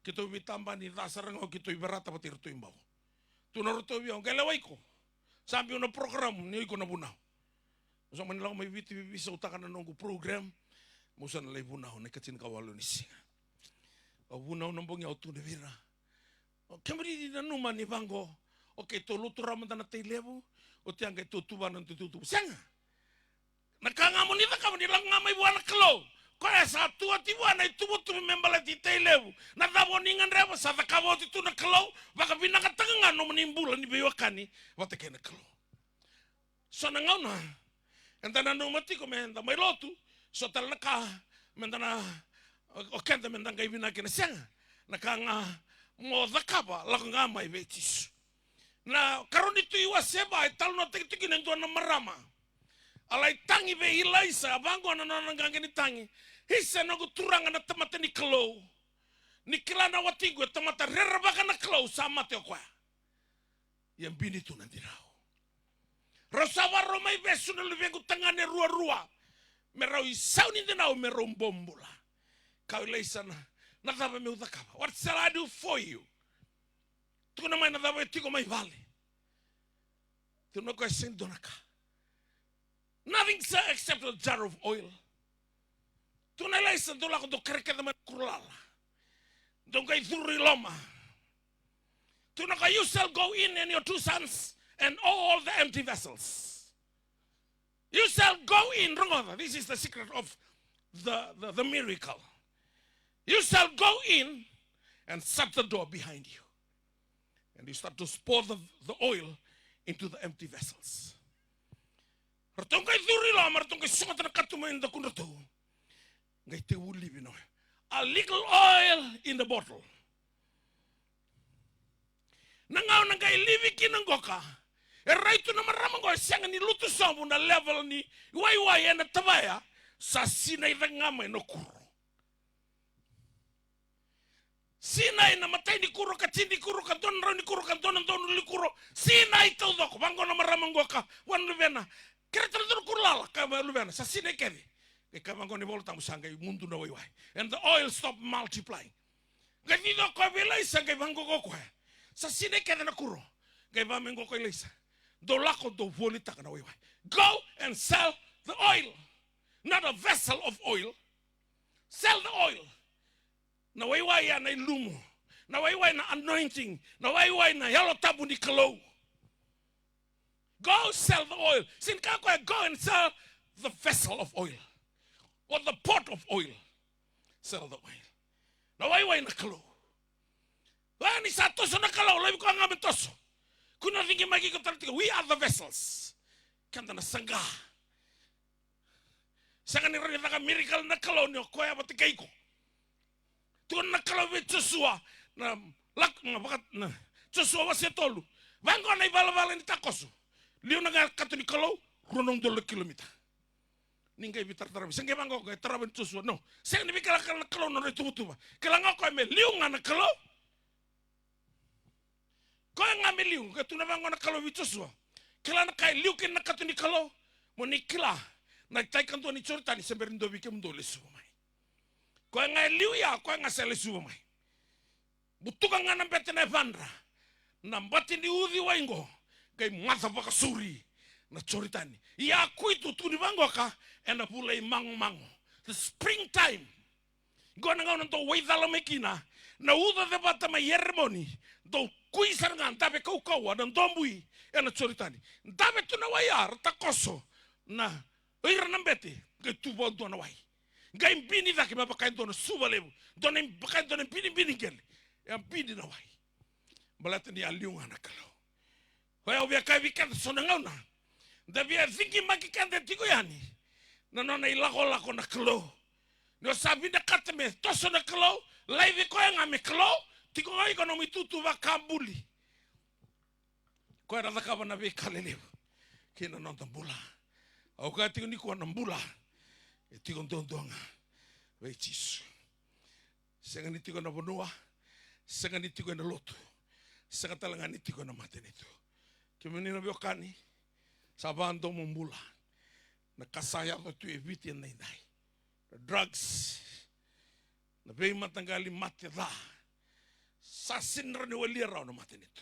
Keitou veitabani ca sara ga o keitou i Verata vata kei iratou i Bau. Tukuna o ratou vei au, qai lewa iko. Sa biu na program ni o iko na vunau. Au sa mani lako mai Viti, veisautaka na noqu program. Meu sa na lai vunau na ikatinikawalu ni siga. Au vunau na bogi, au tukuna vei ira. O kemuni ni nanuma ni vaqo, o keitou lotu rawa mada na Tailevu, oti ya qai tou tuva na noda itubutubu. Sega. Na ka ga mo ni cakava ni lako ga mai vua na Kalou. Koya sa tu oti vua na ituvatuva me baleti Tailevu. Na cava o ni gadreva sa cakava oti tu na Kalou. Vakavinakataka ga nomuni bula ni veiwekani vata kei na Kalou. So na gauna eda nanuma tiko me da mai lotu, so tale na ka me da na, o keda me da qai vinaka kina, sega. Na ka ga mo cakava, lako ga mai vei Jisu. Na Karua ni Tui wase va e talanoataki tiko kina e dua na marama. A lai tagi vei Ilaisa, a vaqo na nona qaqi ni tagi. Isa, noqu Turaga, na tamata ni Kalou. Ni kila na watiqu e tamata rerevaka na Kalou, sa mate o koya. Ia bini tu na dinau. Rau sa vakarau mai vesu na luvequ tagane ruarua me rau isau ni dinau me rau bobula. Kaya o Ilaisa, na, na cava meu cakava? What shall I do for you? Tukuna mai na cava e tiko mai vale. Tukuna o koya, sega ni dua na ka. Nothing, sir, except a jar of oil. Tukuna o Ilaisa, dou lako dou kerekere mai na kuro lala. Dou qai curu i loma. Tukuna o koya, you shall go in and your two sons and all the empty vessels. You shall go in, rogoca, this is the secret of the, the, the miracle. You shall go in and shut the door behind you. And you start to pour the, the oil into the empty vessels. Ratou qai curu i loma, ratou qai sogota na katuba e dakudratou. Qai tekivu livi na oil. A little oil in the bottle. Na gauna qai livi kina qoka, e rai tu na marama qo, e sega ni lutu sobu na level ni waiwai ena tavaya, sa sinai cake ga mai na kuro. Sinai na matai ni kuro, ka tini ni kuro, ka dua na drau ni kuro, ka dua na drau ni kuro. Sinai taucoko. Vaqo na marama qoka vua na luvena, kerea tale dua na kuro lala. Kaya mai na luvena, sa sinai kece. Qai kaya vaqo na iVola Tabu, sa qai mudu na waiwai. And the oil stopped multiplying. Qai cici o koya vei Ilaisa, qai vaqo o koya, sa sinai kece na kuro. Qai vaka mai qo ko Ilaisa, dou lako dou volitaka na waiwai. Go and sell the oil. Not a vessel of oil. Sell the oil. Na waiwai ya na ilumu. Na waiwai na anointing. Na waiwai na Yalo Tabu ni Kalou. Go sell the oil. Sega ni kaya o koya, go and sell the vessel of oil or the pot of oil. Sell the oil. Na waiwai na Kalou. Oya ni sa toso na Kalou, laivi koya ga me toso. Kua ni o ciqimaki iko tale tiko. We are the vessels. Keda na saqa. Sega ni rawa ni caka miracle na Kalou ni o koya vata kei iko. Tukuna na Kalou vei Josua, na lak-, na vaka-, na Josua wase tolu. Vaqo na ivalavala ni takoso. Liu na kato ni Kalou, rua na udolu na kilomita. Ni qai veitarataravi. Se qai vaqo qai tarava ni Josua. No. Sega ni veikalakala na Kalou na nodra ituvatuva. Kila ga o koya me liu ga na Kalou. Koya ga me liu, qai tukuna vaqo na Kalou vei Josua. Kila na ka e liu kina na kato ni Kalou. Mo ni kila na itai kadua ni Joritani se bera ni dua vei kemudou lesuva mai. Koya ga e liu ya, koya ga sa lesuva mai. Butuka ga na bete na yavadra. Na bati ni uciwai qo qai maca vakasauri na Joritani. Ia a kui tu, tukuni vaqo ka, ena vula i magomago. The springtime. Qo na gauna dau waicala mai kina na uca cevata mai Eremoni, dau kui sara ga, dave kaukauwa na dobui ena Joritani. Dave tu na wai ya, ra takoso na, o ira na bete, qai tu vakadua na wai. Qai bini cake me vaka e dua na suva levu, dua na, vaka e dua na binibini qele. E a bini na wai. Baleta ni a liu ga na Kalou. Oya au via kaya vei keda so na gauna, da via ciqimaki keda tiko yani na nona ilakolako na Kalou. Ni o sa vinakata me toso na Kalou, laivi koya ga me Kalou, tiko ga iko nomu itutu vakabuli. Koya na cakava na veika lelevu kei na noda bula. Au kaya tiko nikua na bula e tiko duadua ga vei Jisu. Sega ni tiko ena vanua, sega ni tiko ena lotu, sega tale ga ni tiko ena matanitu. Kemuni na veiwekani, sa vakadomo bula na ka sa yaco tu e Viti edaidai. Na drugs, na veimataqali mate ca. Sa sega ni rawa ni walia rawa na matanitu.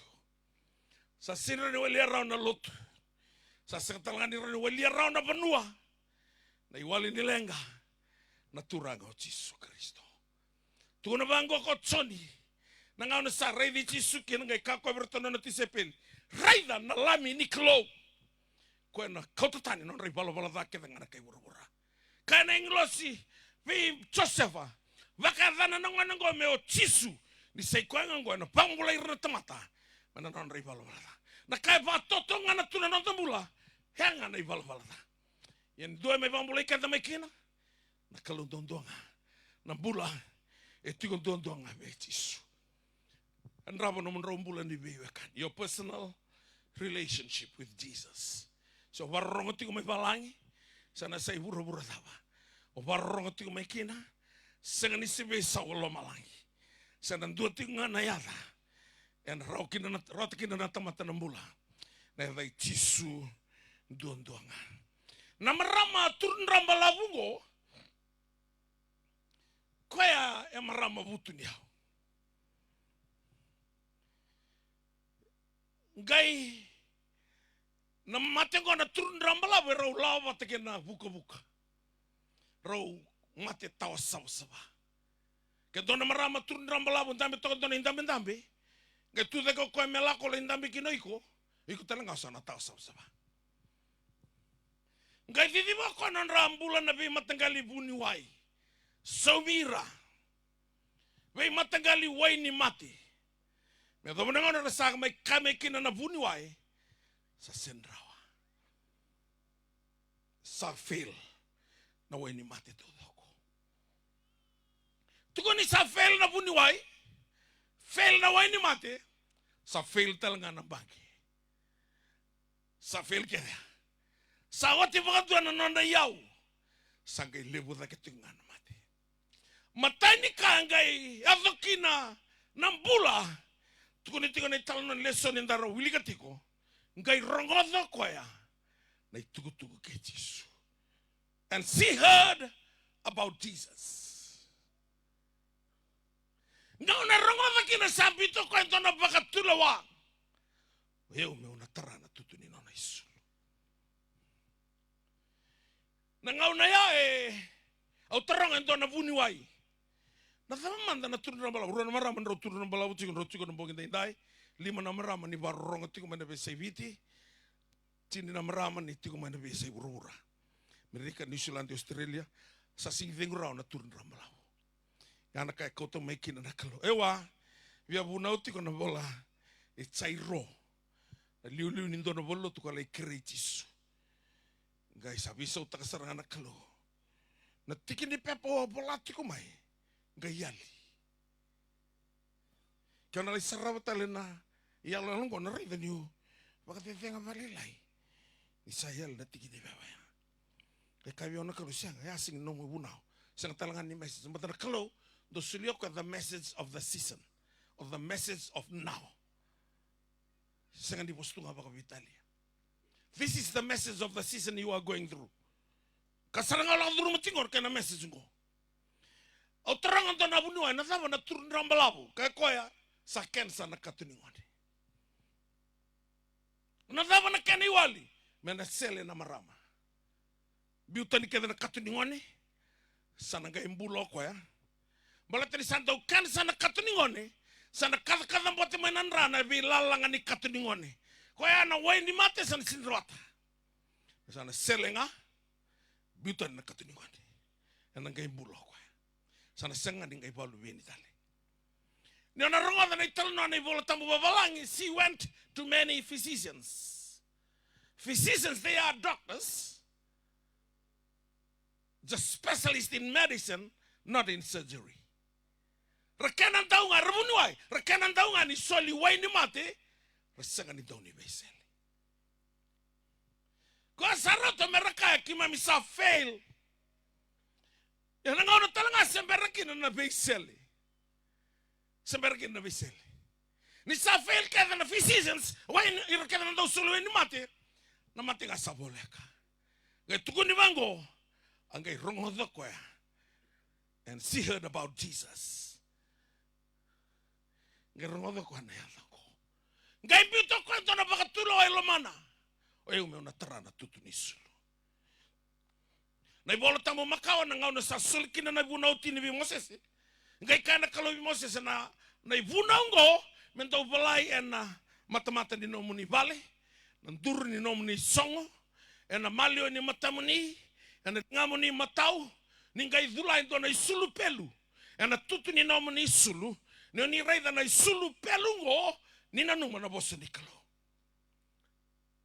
Sa sega ni rawa ni walia rawa na lotu. Sa sega tale ga ni rawa ni walia rawa na vanua. Na iwali ni leqa na Turaga o Jisu Karisito. Tukuna vaqo ko Joni, na gauna sa raici Jisu kina, qai kaya o koya vei iratou na nona tisaipeli, raica na Lami ni Kalou. koya na kauta tani na nodra ivalavala ca kece ga na kai vuravura. Kaya na agilosi vei Josefa, vakayacana na gone oqo me o Jisu, ni sa i koya ga oqo ena vakabulai ira na tamata mai na nodra ivalavala ca. Na ka e vakatoto ga na tu na noda bula, e ga na ivalavala ca. Ia ni dua e mai vakabulai keda mai kina, na Kalou duadua ga. Na bula e tiko duadua ga vei Jisu. Yadrava nomudrau bula ni veiwekani. Your personal relationship with Jesus. Se o vakarorogo tiko mai valagi, se na yasa i vuravura cava o vakarorogo tiko mai kina, sega ni se veisau o lomalagi. Se na dua tiko ga na yaca ena rawa kina na, rawata kina na tamata na bula, na yaca i Jisu duadua ga. Na marama turudrabalavu oqo, koya e marama vutuniyau. Qai na mate oqo na turudrabalavu e rau lawa vata kei na vukavuka. Rau mate tawa savasava. Ke dua na marama turudrabalavu dabe toka dua na idabedabe, qai tu cake o koya me lako lai dabe kina o iko, iko tale ga o sa na tawa savasava. Qai ciciva o koya na nodra bula na veimataqali vuniwai, saumi ira, veimataqali wainimate. Me yacova na gauna era sa mai kaya mai kina na vuniwai, sa sega ni rawa. Sa fail na wainimate taucoko. Tukuni sa fail na vuniwai, fail na wainimate, sa fail tale ga na baqe. Sa fail kece. Sa oti vakadua na nona iyau. Sa qai levu cake tiko ga na mate. Matai ni ka qai yaco kina na bula. Tukuni tiko na italanoa ni lesoni da rau wilika tiko. Qai rogoca o koya na itukutuku kei Jisu. And she heard about Jesus. Gauna e rogoca kina sa biuta o koya e dua na vakatulewa. O yau meu na tara na tutu ni nona isulu. Na gauna ya e, au taroga e dua na vuniwai. Na cava mada na turudrabalavu, rua na marama drau turudrabalavu tiko, drau tiko na bogi daidai. Lima na marama ni vakarorogo tiko mai na veiyasai Viti. Tini na marama ni tiko mai na veiyasai vuravura. Amerika, Niusiladi, Australia. Sa sigi cegu rawa na turudrabalavu. Ya na ka e kauta mai kina na Kalou. E wa, via vunau tiko na vola e Jairo. Na liuliu ni dua na valenilotu ka lai kerei Jisu. Qai sa veisautaka sara ga na Kalou. Na tiki ni pepa o vola tiko mai, qai yali. Ke o na lai sarava tale na iyaloyalo oqo, na raica niu vakacecega vakalailai. Ni sa yali na tiki ni pepa ya. E kaya vei au na Kalou, sega, ya sega ni nomu vunau. Sega tale ga ni message. Baleta na Kalou, dau solia o koya the message of the season. Or the message of now. Sega ni vosa tu ga vakaveitalia. This is the message of the season you are going through. Ka sara ga o lako curuma tiko qori kei na message qo. Au taroga dua na vuniwai, na cava na turudrabalavu? Kaya o koya, sa cancer na katonigone. Na cava na kena iwali? Me na sele na marama. Biu tani kece na katonigone, sa na qai bula o koya. Baleta ni sa dau cancer na katonigone, sa na kacakaca bote mai na dra na veilalaga ni katonigone. Koya na wainimate sa na sega ni rawata. Sa na sele ga, biu tani na katonigone. Ena qai bula o koya. Sa na sega ni qai vakaluveni tale. Ni o na rogoca na italanoa na iVola Tabu vavalagi, she went to many physicians. Physicians, they are doctors, just specialist in medicine, not in surgery. Ra kena dau ga, ra vuniwai, ra kena dau ga ni soli wainimate, ra sega ni dau ni veisele. Koya sa rauta me ra kaya keimami sa fail. Ia na gauna tale ga se bera kina na veisele. Se bera kina na veisele. Ni sa fail kece na physicians, wai, ira kece na dau soli wainimate, na mate ga sa voleka. Qai tukuni vaqo, a qai rogoca o koya. And she heard about Jesus. Qai rogoca o koya na yaca qo. Qai biuta o koya e dua na vakatulewa e lomana. O yau meu na tara na tutu ni sulu. Na iVola Tabu makawa na gauna sa soli kina na ivunau tini vei Mosese. Qai kaya na Kalou vei Mosese na, na ivunau qo, me dau volai ena matamata ni nomuni vale, na duru ni nomuni sogo, ena maliwa ni matamuni, ena ligamuni matau, ni qai cula e dua na isulu pelu ena tutu ni nomuni isulu, ni oni raica na isulu pelu oqo, ni nanuma na vosa ni Kalou.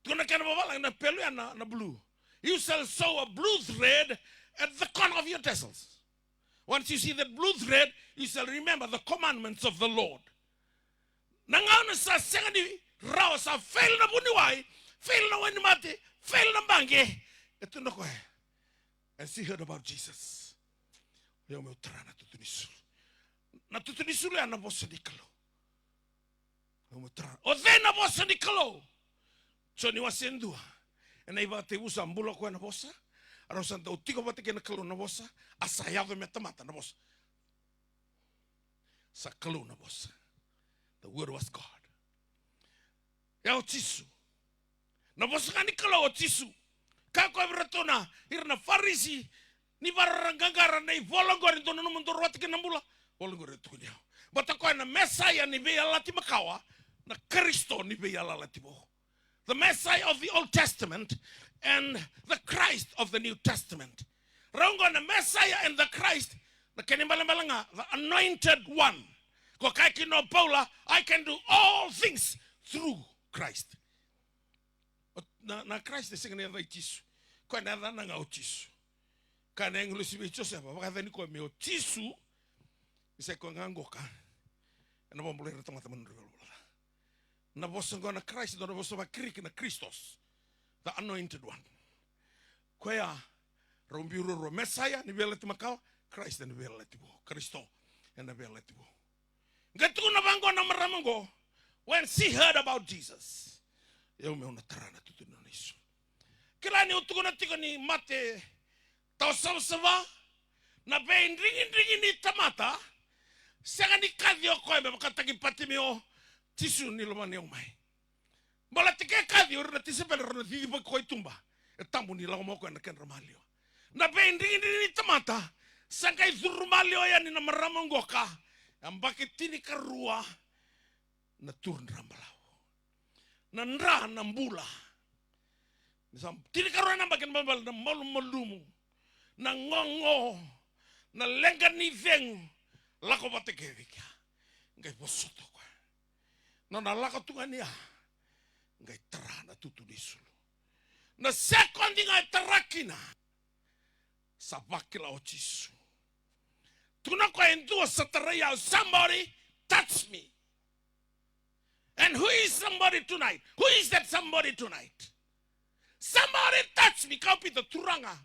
Tukuna kena vavalagi na pelu ya na, na blue. You shall sow a blue thread at the corner of your tassels. Once you see that blue thread, you shall remember the commandments of the Lord. Na gauna sa sega ni rawa, sa fail na vuniwai, fail na wainimate, fail na baqe, e tukuna o koya, and she heard about Jesus. Au meu tara na tutu ni sulu. Na tutu ni sulu ya na vosa ni Kalou. Au meu tara. O cei na vosa ni Kalou? Joni wase dua. Ena ivakatekivu sa bula o koya na vosa. A rau sa dau tiko vata kei na Kalou na vosa. A sa yaco me tamata na vosa. Sa Kalou na vosa. The word was God. Ya o Jisu. Na vosa ga ni Kalou o Jisu. Kaya o koya vei iratou na, ira na Farisi, ni vakarau qaqara na ivola oqori, dou nanuma dou rawata kina na bula. Vola oqori e tukuni au. Baleta o koya na Mesaia ni veiyalayalati makawa, na Karisito ni veiyalayalati vou. The Messiah of the Old Testament and the Christ of the New Testament. Rau oqo na Messiah and the Christ, na kena ibalebale ga, the anointed one. Ko kaya kina o Paula, I can do all things through Christ. O, na, na Christ e sega ni yaca i Jisu. Koya na yacana ga o Jisu. Kaya na agilosi vei Josefa, vakayacani koya me o Jisu, ni sa i koya ga qoka ena vakabulai ira na tamata mai na nodra ivalavala ca. Na vosa oqo na Christ, dua na vosa vaKiriki na Christos, the anointed one. Koya rau biu ruarua, Messiah ni veiyalayalati makawa, Christ ena veiyalayalati vou, Karisito ena veiyalayalati vou. Qai tukuna vaqo na marama oqo, when she heard about Jesus, au meu na tara na tutu ni nona isulu. Kila niu tukuna tiko ni mate tawa savasava, na veidrigidrigi ni tamata, sega ni kaci o koya me vakataki Patimeo, Jisu ni lomani au mai. Baleta ke kaci, o ira na tisaipeli rau na cicivaki koya i tuba. E tabu ni lako mai o koya na kedra maliwa. Na veidrigidrigi ni tamata, sa qai curu maliwa yani na marama oqo ka yabaki tinikarua na turu dra balavu. Na dra na bula. Ni sa tinikarua na yabaki na balebale, na malumalumu, na gogo, na leqa ni cegu, lako vata kece kea. Qai vosota o koya. Nona lako tu ga ni ya, qai tara na tutu ni sulu. Na sekodi ga e tara kina, sa vakila o Jisu. Tukuna o koya e dua sa tarai au, somebody touch me. And who is somebody tonight? Who is that somebody tonight? Somebody touch me. Kaya o Pita, Turaga,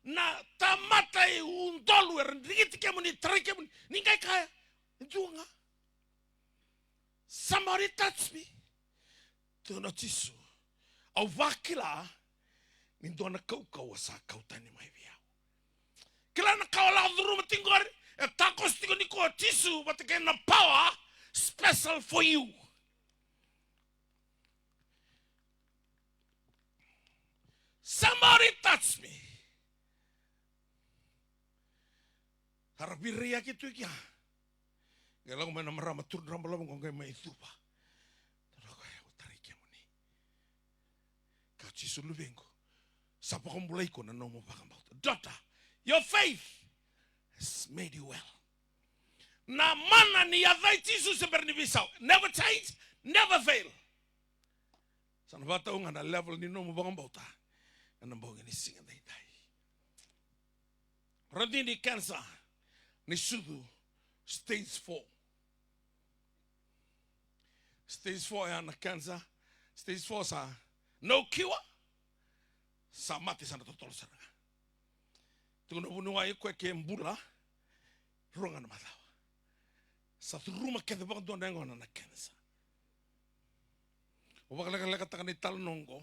na tamata e udolu era drigiti kemuni, tarai kemuni. Ni qai kaya, e dua ga. Somebody touch me. Tukuna o Jisu, au vakila ni dua na kaukauwa sa kau tani mai vei au. Kila na ka o lako curuma tiko qori, e takoso tiko nikua o Jisu vata kei na power special for you. Somebody touch me. Sa ra veiraiyaki tu i kea. Qai lako mai na marama turu dra balavu qo qai mai cuva. Tukuna o koya, au tarai kemuni. Kaya o Jisu, luvequ, sa vakabulai iko na nomu vakabauta. Daughter, your faith has made you well. Na mana ni yaca i Jisu se bera ni veisau. Never change, never fail. Sa na vakatau ga na level ni nomu vakabauta ena bogi ni siga daidai. Radini cancer ni sucu stage four. Stage four ya na cancer. Stage four sa no cure. Sa mate, sa na totolo sara ga. Tukuna o vuniwai o koya ke bula rua ga na macawa. Sa curuma kece vakadua na yagona na cancer. Au vakalekalekataka na italanoa oqo.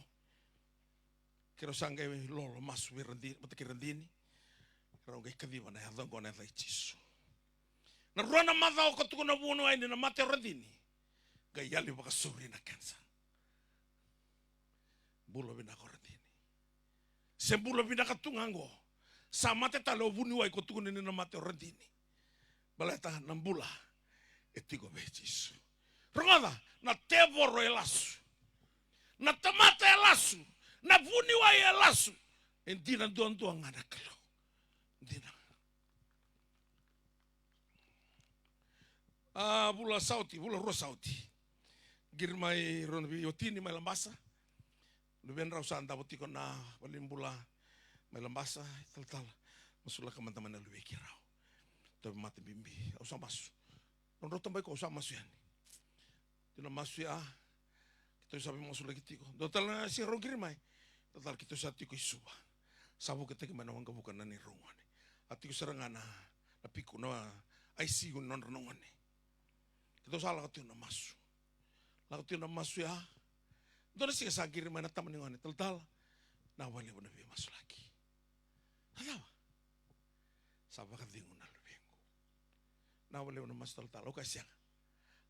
Keirau sa qai lolo masu vei Radini, vata kei Radini. Keirau qai kaciva na yaca oqo, na yaca i Jisu. Na rua na macawa ko tukuna o vuniwai ni na mate o Radini, qai yali vakasauri na cancer. Bula vinaka o Radini. Se bula vinaka tu ga oqo, sa mate tale o vuniwai ko tukuna ni na mate o Radini. Baleta na bula e tiko vei Jisu. Rogoca, na tevoro e lasu. Na tamata e lasu. Na vuniwai e lasu. E dina duadua ga na Kalou. Dina. A, vula sa oti, vula rua sa oti. Qiri mai rau na veiwatini mai Labasa. Luvedrau sa davo tiko na valenibula mai Labasa, italatala. Masulaka mada mai na luvei keirau. Tauvimate bibi, au sa masu. Nodrau tabai ko au sa masu yani. Tou na masu ya, keitou sa veimasulaki tiko. Dua tale na siga rau qiri mai. Italatala keitou sa tiko i Suva. Sa vuketaki mai na waqavuka na neirau gone. A tiko sara ga na, na piku na I C U ni nodra na gone. Keitou sa lako tiko na masu. Lako tiko na masu ya. Dua na siga sa qiri mai na tama ni gone, talatala. Na vakalevu na veimasulaki. Na cava? Sa vakacegu na luvequ. Na vakalevu na masu, talatala. Au kaya sega.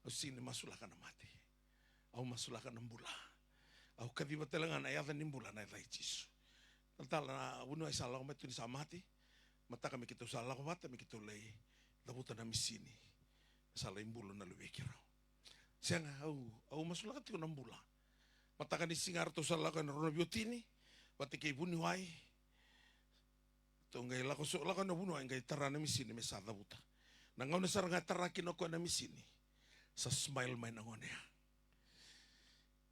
Au sega ni masulaka na mate. Au masulaka na bula. Au kaciva tale ga na yaca ni bula, na yaca i Jisu. Talatala, na vuniwai sa lako mai tu ni sa mate. Mataka me keitou sa lako vata me keitou lai cavuta na misini. Sa lai bula na luvei keirau. Sega, au, au masulaka tiko na bula. Mataka ni siga ratou sa lako ena rua na veiwatini vata kei vuniwai. Tou qai lako so, lako ena vuniwai qai tara na misini me sa cavuta. Na gauna sara ga e tara kina o koya na misini, sa smile mai na gone ya.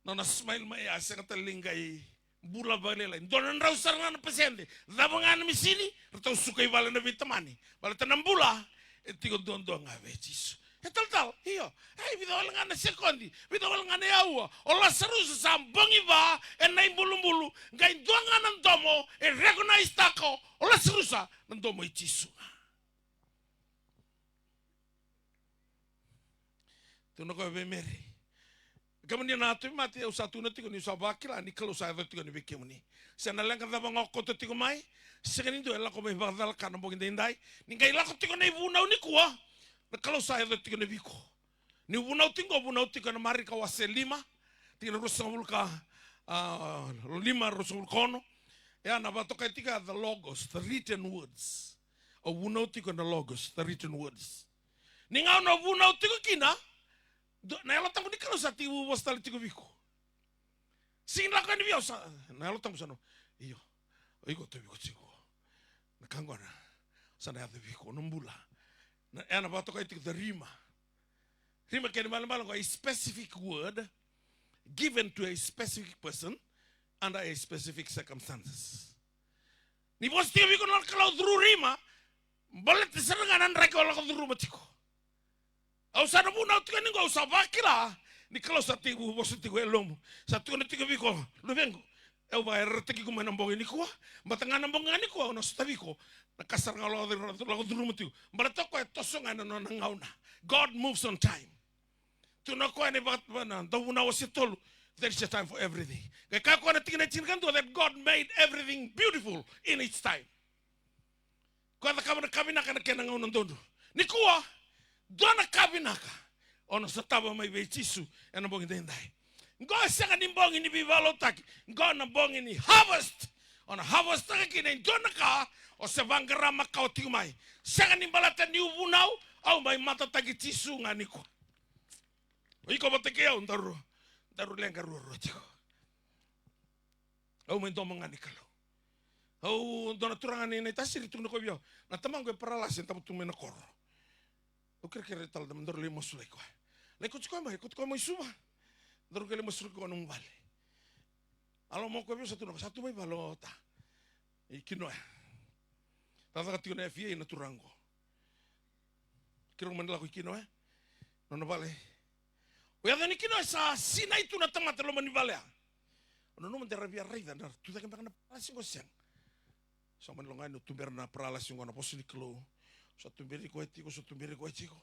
Nona smile mai ya, sega tale ni qai bula vakalailai. Dua na drau sara ga na pasede. Cava ga na misini, ratou suka i vale na veitamani. Baleta na bula e tiko duadua ga vei Jisu. E talatala, io. Ai, vica wale ga na sekodi, vica wale ga na aua. O Lasarusa sa bogi va ena ibulubulu, qai dua ga na domo e recognize-taka o Lasarusa, na domo i Jisu. Tukuna o koya vei Meri, kemuni na tauvimate, au sa tukuna tiko niu sa vakila ni Kalou sa yaco tiko yani vei kemuni. Se na leqa cava ga o kauta tiko mai, sega ni dua e lako mai vakacalaka na bogi daidai. Ni qai lako tiko na ivunau nikua, na Kalou sa yaco tiko yani vei iko. Niu vunau tiko qo, vunau tiko ena Marika wase lima, tikina ruasagavulu ka, a, lima, ruasagavulu ka ono. E a na vakatokai tiko ya the Logos, the written words. Au vunau tiko ena Logos, the written words. Ni gauna o vunau tiko kina, do-, na Yalo Tabu ni Kalou sa tekivu vosa tale tiko vei iko. Sega ni lako yani vei au sa, na Yalo Tabu sa na, io, o iko tauvi iko tiko. Na ka qo na, sa na yaco vei iko, na bula. Na, e a na vakatokai tiko the rhema. Rhema kena ibalebale qo, a specific word given to a specific person under a specific circumstances. Ni vosa tiko vei iko na Kalou through rhema, baleta sara ga na draki o lako curuma tiko. Au sa na vunau tiko yani qo, au sa vakila ni Kalou sa tekivu vosa tiko e lomamu. Sa tukuna tiko vei iko, luvequ, au vakayarayarataki iko mai na bogi nikua. Baleta ga na bogi ga nikua au na sotavi iko. Na ka sara ga o lako, lako curuma tiko, baleta o koya e toso ga ena nona gauna. God moves on time. Tukuna o koya ena iVakavuvuli, na Dauvunau wase tolu, there is a time for everything. Qai kaya o koya na tikina e tinikadua that God made everything beautiful in its time. Koya e cakava na ka vinaka ena kena gauna dodonu. Nikua, dua na ka vinaka o na sotava mai vei Jisu ena bogi daidai. Qo e sega ni bogi ni veivakalotutaki, qo na bogi ni harvest. O na harvest-taka kina e dua na ka o se vaqara makawa tiko mai. Sega ni baleta niu vunau, au mai matataki Jisu ga nikua. O iko vata kei au daru, daru leqa ruarua tiko. Au mai domo ga ni Kalou. Au dua na turaga ni Naitasiri tukuna o koya vei au, na tamaqu e paralasi, e davo tu mai na koro. Au kerekere tale me daru lai masulaki koya. Lai kauti koya mai, kauti koya mai Suva. Daru qai lai masulaki koya na nomu vale. A lako mai o koya vei au sa tukuna, sa tu mai vale o ta. I Kinoya. Cakacaka tiko na F A na turaga qo. Keirau mani lako i Kinoya, nona vale. O yaco ni Kinoya sa sinai tu na tamata e loma ni vale ya. O nanuma de ra via raica na tu cake beka na paralasi qo, sega. Sa mani loga yani o tubera na paralasi qo na vosa ni Kalou. Sa tuberi koya tiko, sa tuberi koya tiko.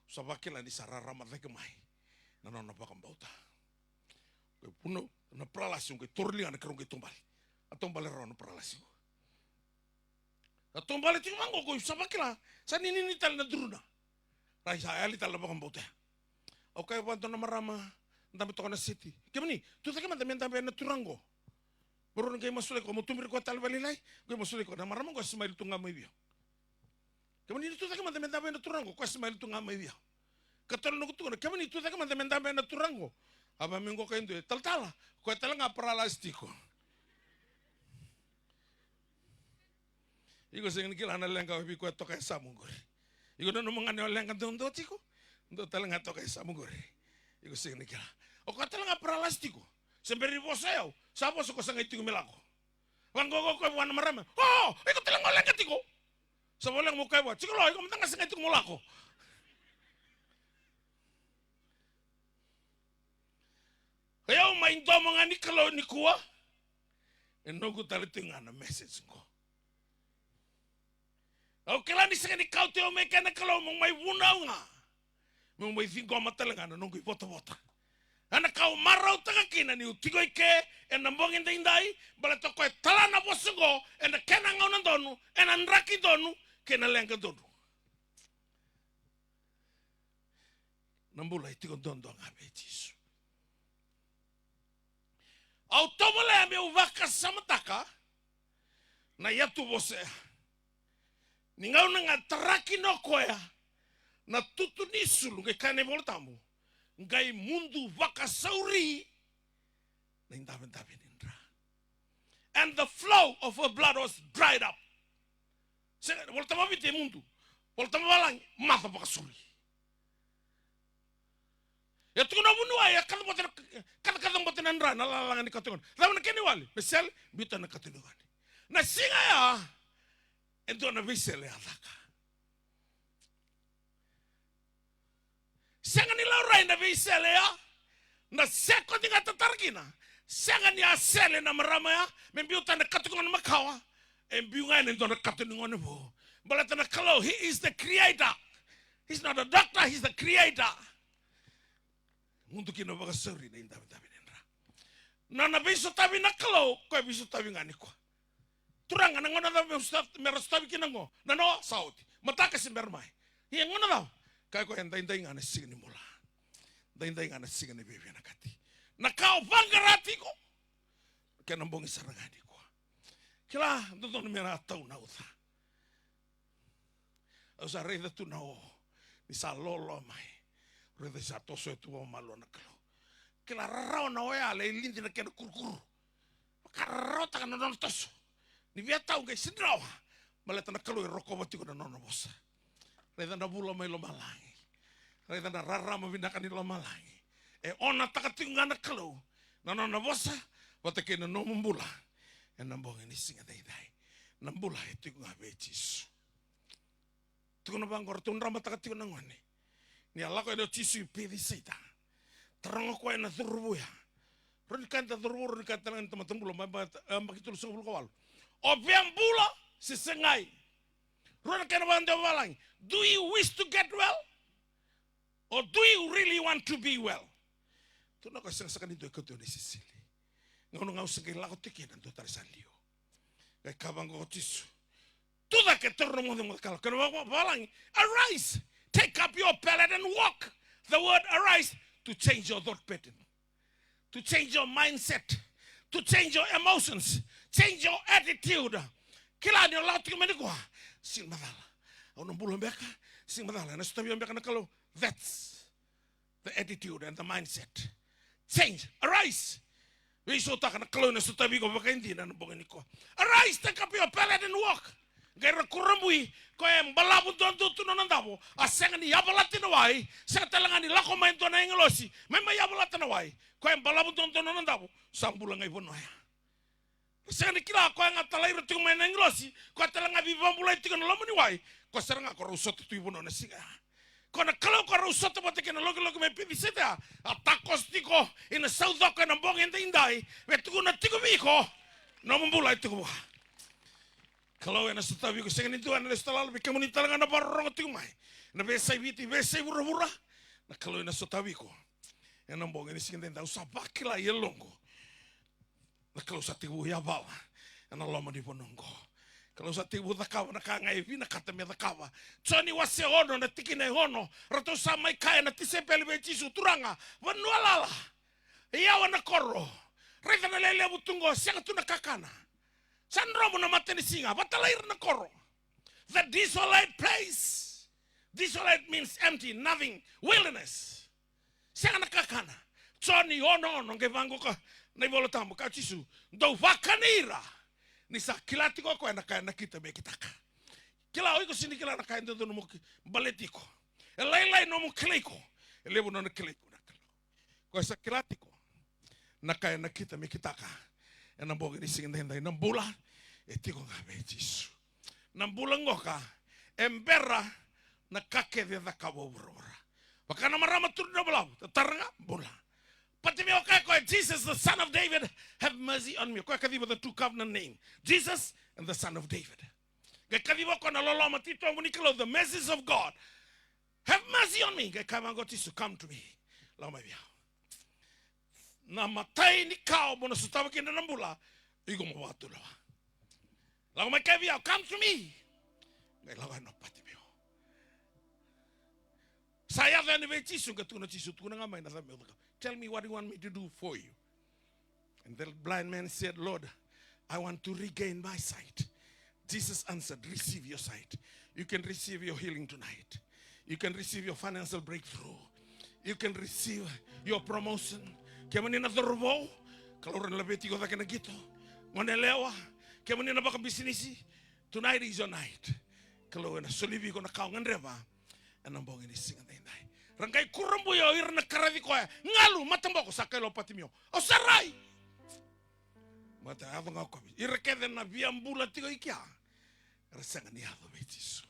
Sa vakila ni sa rarama cake mai na nona vakabauta. Qai vunau na paralasi, qai toro ligana, keirau qai taubale. A taubale rawa na paralasi qo. A taubale tiko vaqo, qai sa vakila sa ninini tale na duruna. Rai sa yali tale na vakabauta ya. Au kaya vua dua na marama dabe toka na seti, kemuni tu cake mada me dabe na turaga qo. Mo rau na qai masulaki koya, mo tuberi koya tale vakalailai. Qai masulaki koya, na marama qo e smile tu ga mai vei au. Kemuni tu cake mada me dabe na turaga qo, koya e smile tu ga mai vei au. Ka tolu noqu tukuna, kemuni tu cake mada me dabe na turaga qo. A vaka mai qo ka e dua, talatala, koya tale ga paralasi tiko. Iko sega ni kila na leqa e vei koya toka e yasamu qori. Iko nanuma ga ni o leqa duadua tiko, dua tale ga toka e yasamu qori. Iko sega ni kila. O koya tale ga paralasi tiko. Se bera ni vosa o yau, sa vosa ko sa qai tiko me lako. Vaqo ko koya vua na marama. O, iko tale ga o leqa tiko. Sa voleka mo kaya vua, tiko lo, iko mada ga sa qai tiko mo lako. Io, mai domo ga ni Kalou nikua. E noqu tale tiko ga na message qo. Au kila ni sega ni kauti au mai kea na Kalou, meu mai vunau ga. Meu mai ciqoma tale ga na noqu ivotavota. A na ka au marautaka kina niu tiko i ke ena bogi daidai, baleta o koya e tala na vosa qo ena kena gauna donu, ena draki donu, kei na leqa donu. Na bula e tiko duadua ga vei Jisu. Au tovolea meu vakasamataka na yatu vosa ya. Ni gauna ga tara kina o koya na tutu ni sulu, qai kaya na iVola Tabu, qai mudu vakasauri na idavedave ni dra. And the flow of her blood was dried up. Sega, Vola Tabu vakaViti e mudu. Vola Tabu vavalagi, maca vakasauri. E tukuna vuniwai, e kacabote na, kacabote na dra, na lalaga ni kato ni gone. Cava na kena iwali? Me sele, biuta na kato ni gone. Na siga ya, e dua na veisele a caka. Sega ni laurai na veisele ya, na sekodi ga e tatara kina. Sega ni a sele na marama ya me biuta na kato ni gone makawa. E biu ga ena dua na kato ni gone vou. Baleta na Kalou, he is the creator. He's not a doctor, he's the creator. Mudu kina vakasauri na idavedave ni dra. Na, na veisotavi na Kalou, koya e veisotavi ga nikua. Turaga, na gauna cava meu sota-, me ra sotavi kina qo? Na noa sa oti. Mataka se bera mai. Ia gauna cava? Kaya o koya, daidai ga na siga ni bula. Daidai ga na siga ni veivinakati. Na ka o vaqara tiko, kena bogi sara ga nikua. Kila, dodonu me na tau na uca. Au sa raica tu na o ni sa loloa mai. Raica sa toso e tu vakamalua na Kalou. Kila rarawa na oya, lai lidi na kena kurukuru. Vakararawataka na nona toso. Ni via tau qai sidrawa. Baleta na Kalou e rokova tiko na nona vosa. Raica na vula mai lomalagi. Raica na rarama vinaka ni lomalagi. E onataka tiko ga na Kalou na nona vosa vata kei na nomu bula. Ena bogi ni siga daidai. Na bula e tiko ga vei Jisu. Tukuna vaqo, ratou dramataka tiko na gone. Ni a lako yani o Jisu i Pecisaita, taroga koya na cauravou ya. Rau ni kaya na cauravou, rau ni kaya tale ga na tamata bula, mai ba-, e, yabaki tolusagavulu ka walu. O via bula se segai? Rua na kena vakadewa vavalagi. Do you wish to get well? Or do you really want to be well? Tukuna o koya, sega saka ni dua e kauti au ena isisili. Gauna ga au se qai lako tiko kina, dua tale sa liu. Qai kaya vaqo o Jisu, tucake, taura na nomu icolacola. Kena va-, va-, vavalagi, arise, take up your pallet and walk. The word arise, to change your thought pattern, to change your mindset, to change your emotions, change your attitude. Kila ni o lako tiko mai nikua, sega ni macala. Au na bula beka, sega ni macala. Ena sotavi au beka na Kalou. That's the attitude and the mindset. Change. Arise. Veisautaka, na Kalou ena sotavi iko vakaidina ena bogi nikua. Arise, take up your pallet and walk. Qai ra kurabui, koya e balavu duadua tu na nona davo, a sega ni yavalati na wai, sega tale ga ni lako mai e dua na agilosi me mai yavalata na wai. Koya e balavu duadua na nona davo, sa bula ga i vanua ya. Sega ni kila, koya ga talai ira tiko mai na agilosi, koya tale ga veivakabulai tiko ena loma ni wai, koya sara ga ko rau sota tu i vanua na siga ya. Ko na Kalou ko rau sota vata kei na lokiloki mai Pecisaita, a takoso tiko, ena saucoko ena bogi edaidai, me tukuna tiko vei iko, nomu bula e tiko vua. Kalou ena sotavi iko, sega ni dua ena lesu tale lala, vei kemuni tale ga na vakarorogo tiko mai ena veiyasai Viti, veiyasai vuravura. Na Kalou ena sotavi iko ena bogi ni siga edaidai. Au sa vakila e yaloqu. Na Kalou sa tekivu yavala ena loma ni vanua oqo. Kalou sa tekivu cakava na ka ga e vinakata me cakava. Joni wase ono na tikina e ono. Ratou sa mai kaya na tisaipeli vei Jisu, Turaga, vanua lala, e yawa na koro. Raica na lewe levu tu qo, sega tu na kakana. Sa dromu na matanisiga, vatalai ira na koro. The desolate place. Desolate means empty, nothing, wilderness. Sega na kakana. Joni ono ono, qai vaqo ka na iVola Tabu, kaya o Jisu, dou vakani ira, ni sa kila tiko o koya na ka e nakita me kitaka. kila, o iko sega ni kila na ka e dodonu mo ki-, baleti iko. E lailai nomu kilai iko. E levu nona kilai iko na Kalou. Koya sa kila tiko na ka e nakita me kitaka ena bogi ni siga edaidai. Na bula e tiko ga vei Jisu. Na bula qoka e bera na ka kece e cakava o vuravura. Vaka na marama turu dra balavu, tatara ga, bula. Patimeo kaya o koya, "Jesus, the son of David, have mercy on me." O koya kaciva the two covenant name, Jesus and the son of David. Qai kaciva o koya na loloma titobu ni Kalou, the mercies of God. "Have mercy on me." Qai kaya vaqo o Jisu, "Come to me." Lako mai vei au. Na imatai ni ka o bau na sotava kina na bula, iko mo vakatulewa. Lako mai kaya vei au, "Come to me." Qai lako yani o Patimeo. Sa yaco yani vei Jisu, qai tukuna o Jisu, "Tukuna ga mai na cava meu cakava. Tell me what you want me to do for you." And the blind man said, "Lord, I want to regain my sight." Jesus answered, "Receive your sight. You can receive your healing tonight. You can receive your financial breakthrough. You can receive your promotion." Kemuni na cauravou, Kalou ena laveti iko cake na qito. Goneyalewa, kemuni na vakabisinisi, tonight is your night. Kalou ena soli vei iko na ka o gadreva ena bogi ni siga edaidai. Ra qai kurabui o ira na karaci koya. Galu, mataboko, sa kaila o Patimeo, "Au sa rai." Mata, yaco ga o koya. Ira kece na via bula tiko i kea, ra sega ni yaco vei Jisu.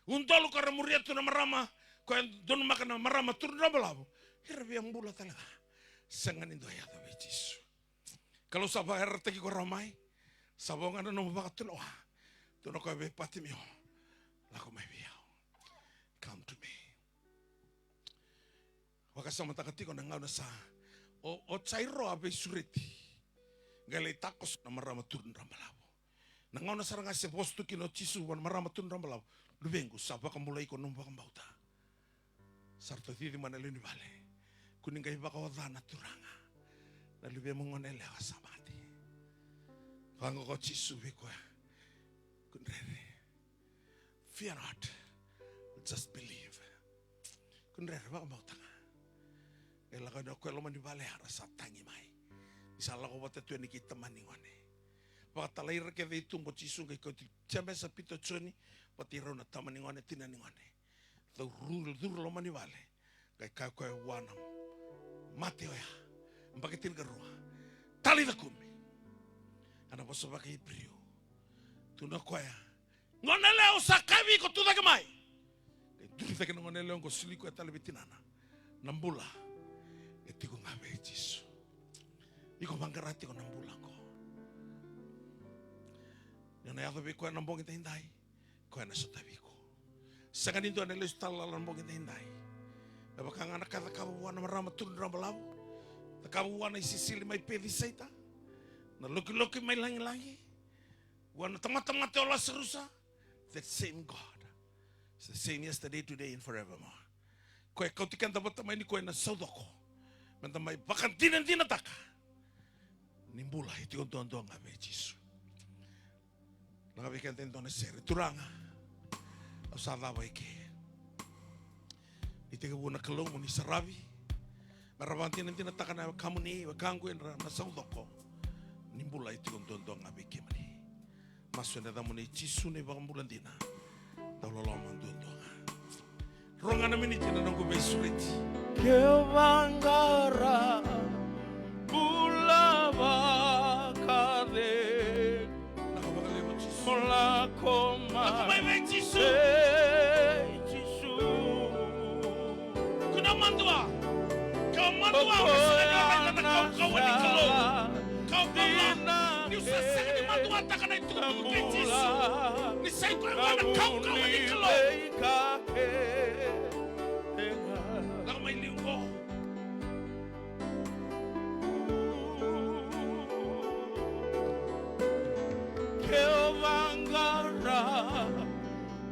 Udolu ka ra muria tu na marama, koya donumaka na marama turu dra balavu. Ira via bula tale ga. Sega ni dua yaco vei Jisu. Kalou sa vakayarayarataki iko rawa mai. Sa vo ga na nomu vakatulewa. Tukuna o koya vei Patimeo, "Lako mai vei au. Come to me." Vakasamataka tiko na gauna sa, o, o Jairo a veisureti. Qai lai takoso na marama turu dra balavu. Na gauna sara ga se vosa tu kina o Jisu vua na marama turu dra balavu, "Luvequ, sa vakabulai iko nomu vakabauta. Sa ratou cici mai na lewe ni vale. Kua ni qai vakaoca na Turaga. Na luvemu goneyalewa sa mate." Vaqo o Jisu vei koya, "Kua ni rere. Fear not. Just believe. Kua ni rere, vakabauta ga." Qai lako yani o koya e loma ni vale, era sa tagi mai. Ni sa lako vata tu yani kei tamani gone. Vakatalai ira kece i tuba o Jisu, qai kauti Jemesa, Pita, Joni, vata kei rau na tamani gone, tinani gone. Curu, curu loma ni vale. Qai kaya o koya vua na mate oya, yabaki tinikarua, "Talitha kumi." Ena vosa vakaIperiu, tukuna o koya, "Goneyalewa, au sa kaya vei iko, tu cake mai." Qai duri cake na goneyalewa qo, soli koya tale vei tinana. Na bula e tiko ga vei Jisu. Iko vaqara tiko na bula qo. Ni o na yaco vei koya na bogi edaidai, koya na sotavi iko. Sega ni dua na lesu tale lala na bogi edaidai. Me vaka ga na ka e cakava vua na marama turu dra balavu, cakava vua na isisili mai Pecisaita, na lokiloki mai lagilagi, vua na tamata mate o Lasarusa. That same God is the same yesterday, today, and forevermore. Koya e kauti keda vata mai nikua ena saucoko, meda mai vakadinadinataka ni bula e tiko duadua ga vei Jisu. Laga vei keda e dua na sere. Turaga, au sa cava i ke. Ni tekivu na Kalou mo ni saravi, me ra vakadinadinataka na wekamuni, wekaqu, era na saucoko, ni bula e tiko duadua ga vei kemuni. Masu ena yacamuni Jisu na iVakabula dina, dau loloma duadua ga. Rua ga na miniti na noqu veisureti. Ke o vaqara, bula vakacegu. Lako vakalevu Jisu. Mo lako mai. Lako mai vei Jisu. Vei Jisu. Kua ni madua. Ke o madua, o na sega ni raica na kaukauwa ni Kalou. Kaukauwa. Niu sa sega ni maduataka na itukutuku kei Jisu. Ni sa i koya na kaukauwa ni Kalou. Lako mai liu qo. Ke o vaqara,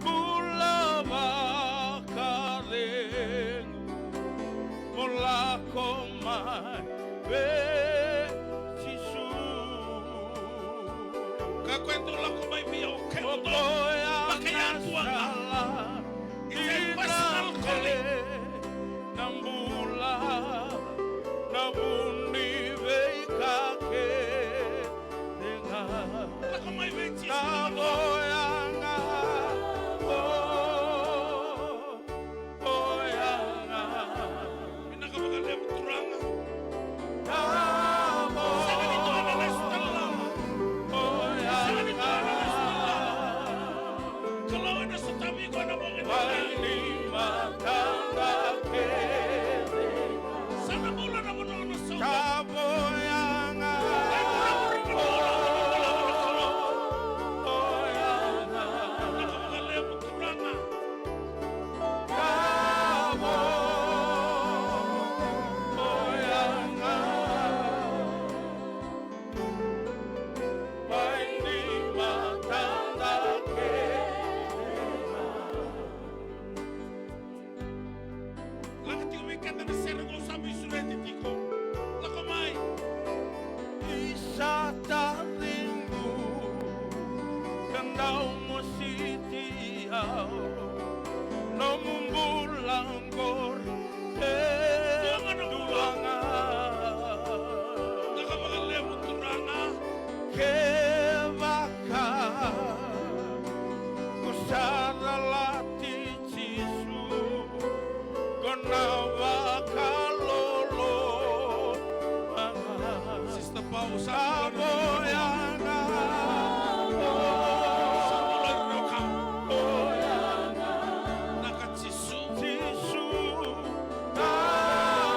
bula vakacegu, mo lako mai vei Jisu. Ka koya dou lako mai vei au, kemudou vakayadua ga. It's a personal calling. Na bula, na vu ni veika kece ga. Lako mai vei Jisu. Na voya ga. Bula na vanua na sautu. Ka voyaga. Kai vuravura na bula, bula na Kalou. Voyaga. Vinaka vakalevu Turaga. Ka voyaga. Mai ni matada kece. Lako tiko vei keda na sere qo sa mai sureti tiko. Lako mai. Ni sa taciqu ka dau mositi au, nomu bula qori e Turaga. Vinaka vakalevu Turaga. Kevaka ko sa calati Jisu, ko na vakaloloma ga. Sister Pau, sa bula na voyaga. Sa bula na ka. Voyaga. Vinaka Jisu. Jisu. Ka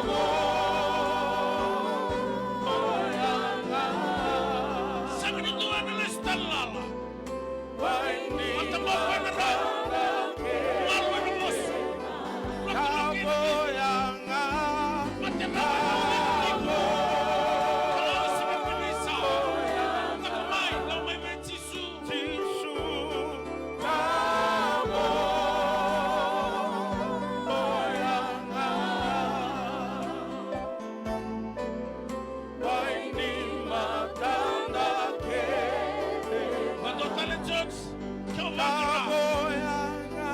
voyaga. Sega ni dua ena lesu tale lala. Mata mo koya na rau. Malu ena vosa. Ka voyaga. Mate na rau. Ka lala sega ni sa. Lako mai, lako mai vei Jisu. Jisu. Ka voyaga. Mai ni matada kece. Vadua tale George. Ka voyaga,